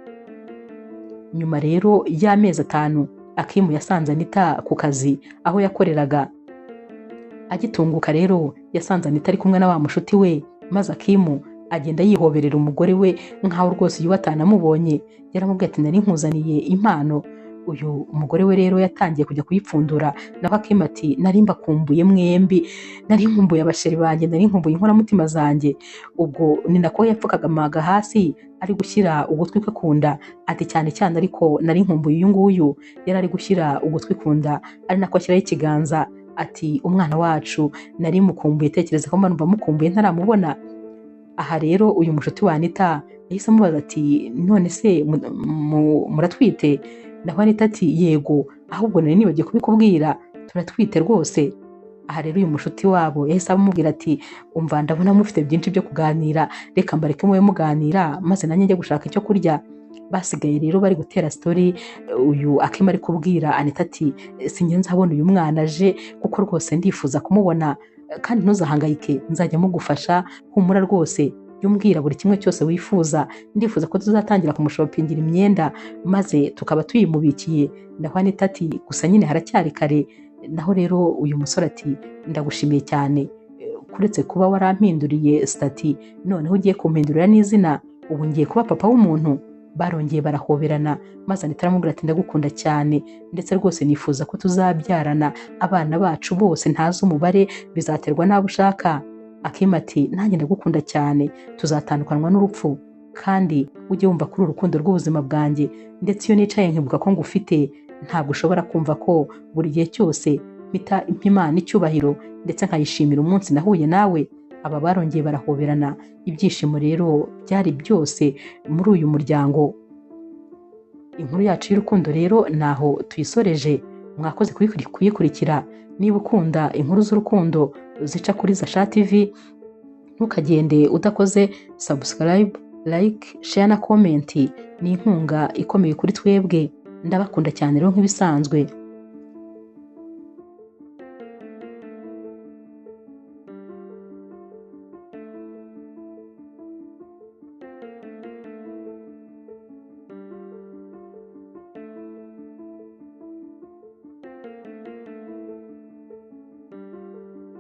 Nyuma rero y'amezi 5 Akimu yasanze Anita ku kazi aho yakoreraga. Agitunguka rero yasanze Anita ari kumwe na wa mushuti we, maze Akimu Agenda yihoberera umugore we nkaho rwose yuba atanamubonye. Yaramubwiye ati nari nkuzaniye impano. Uyu mugore we rero yatangiye kujya kuyipfundura, naho Akima ati nari mbakumbuye mwembi, nari nkumbuye abasheri banjye, nari nkumbuye inkoramutima zanjye. Ubwo ni nako yapfukaga amaga hasi ari gushyira ugutwi kwe ku nda, ati cyane cyane ariko nari nkumbuye uyu nguyu. Yari ari gushyira ugutwi ku nda ari nako ashyiraho ikiganza, ati umwana wacu nari mukumbuye, tekereza ko mba mukumbuye ntaramubona. Aha rero uyu mushuti wa Anita yahise amubaza ati none se muratwite? Naho Anita ati yego, ahubwo nari nibagiye kubikubwira, turatwite rwose. Aha rero uyu mushuti wabo yahise amubwira ati umva ndabona mufite byinshi byo kuganira, reka mbareke mube muganira maze nanjye njye gushaka icyo kurya. Basigaye rero bari gutera story, uyu Akima ari kubwira Anita ati sinjye nzabona uyu mwana aje kuko rwose ndifuza kumubona, kandi ntuzahangayike nzajya mugufasha, humura rwose, jya umbwira buri kimwe cyose wifuza, ndifuza ko tuzatangira kumushopingira imyenda maze tukaba tuyimubikiye. Naho Anita ati gusa nyine haracyari kare. Naho rero uyu musore ati ndagushimiye cyane, kuretse kuba warampinduriye stati, noneho ugiye kumpindurira n'izina, ubu ngiye kuba papa w'umuntu. Barongeye barahoberana, maze Anita aramubwira ati ndagukunda cyane, ndetse rwose nifuza ko tuzabyarana abana bacu bose, ntazi umubare, bizaterwa n'abo ushaka. Akima ati nanjye ndagukunda cyane, tuzatandukanwa n'urupfu, kandi ujye wumva kuri urukundo rw'ubuzima bwanjye, ndetse iyo nicaye nkibuka ko ngufite, ntabwo ushobora kumva ko buri gihe cyose mpita Imana icyubahiro, ndetse nkayishimira umunsi nahuye nawe. Aba barongeye barahoberana, ibyishimo rero byari byose muri uyu muryango. Inkuru yacu y'urukundo rero naho tuyisoreje, mwakoze kuyikurikira. Niba ukunda inkuru z'urukundo zica kuri Zasha TV, ntukagende udakoze subscribe, like, share na comment, ni inkunga ikomeye kuri twebwe. Ndabakunda cyane rero nk'ibisanzwe.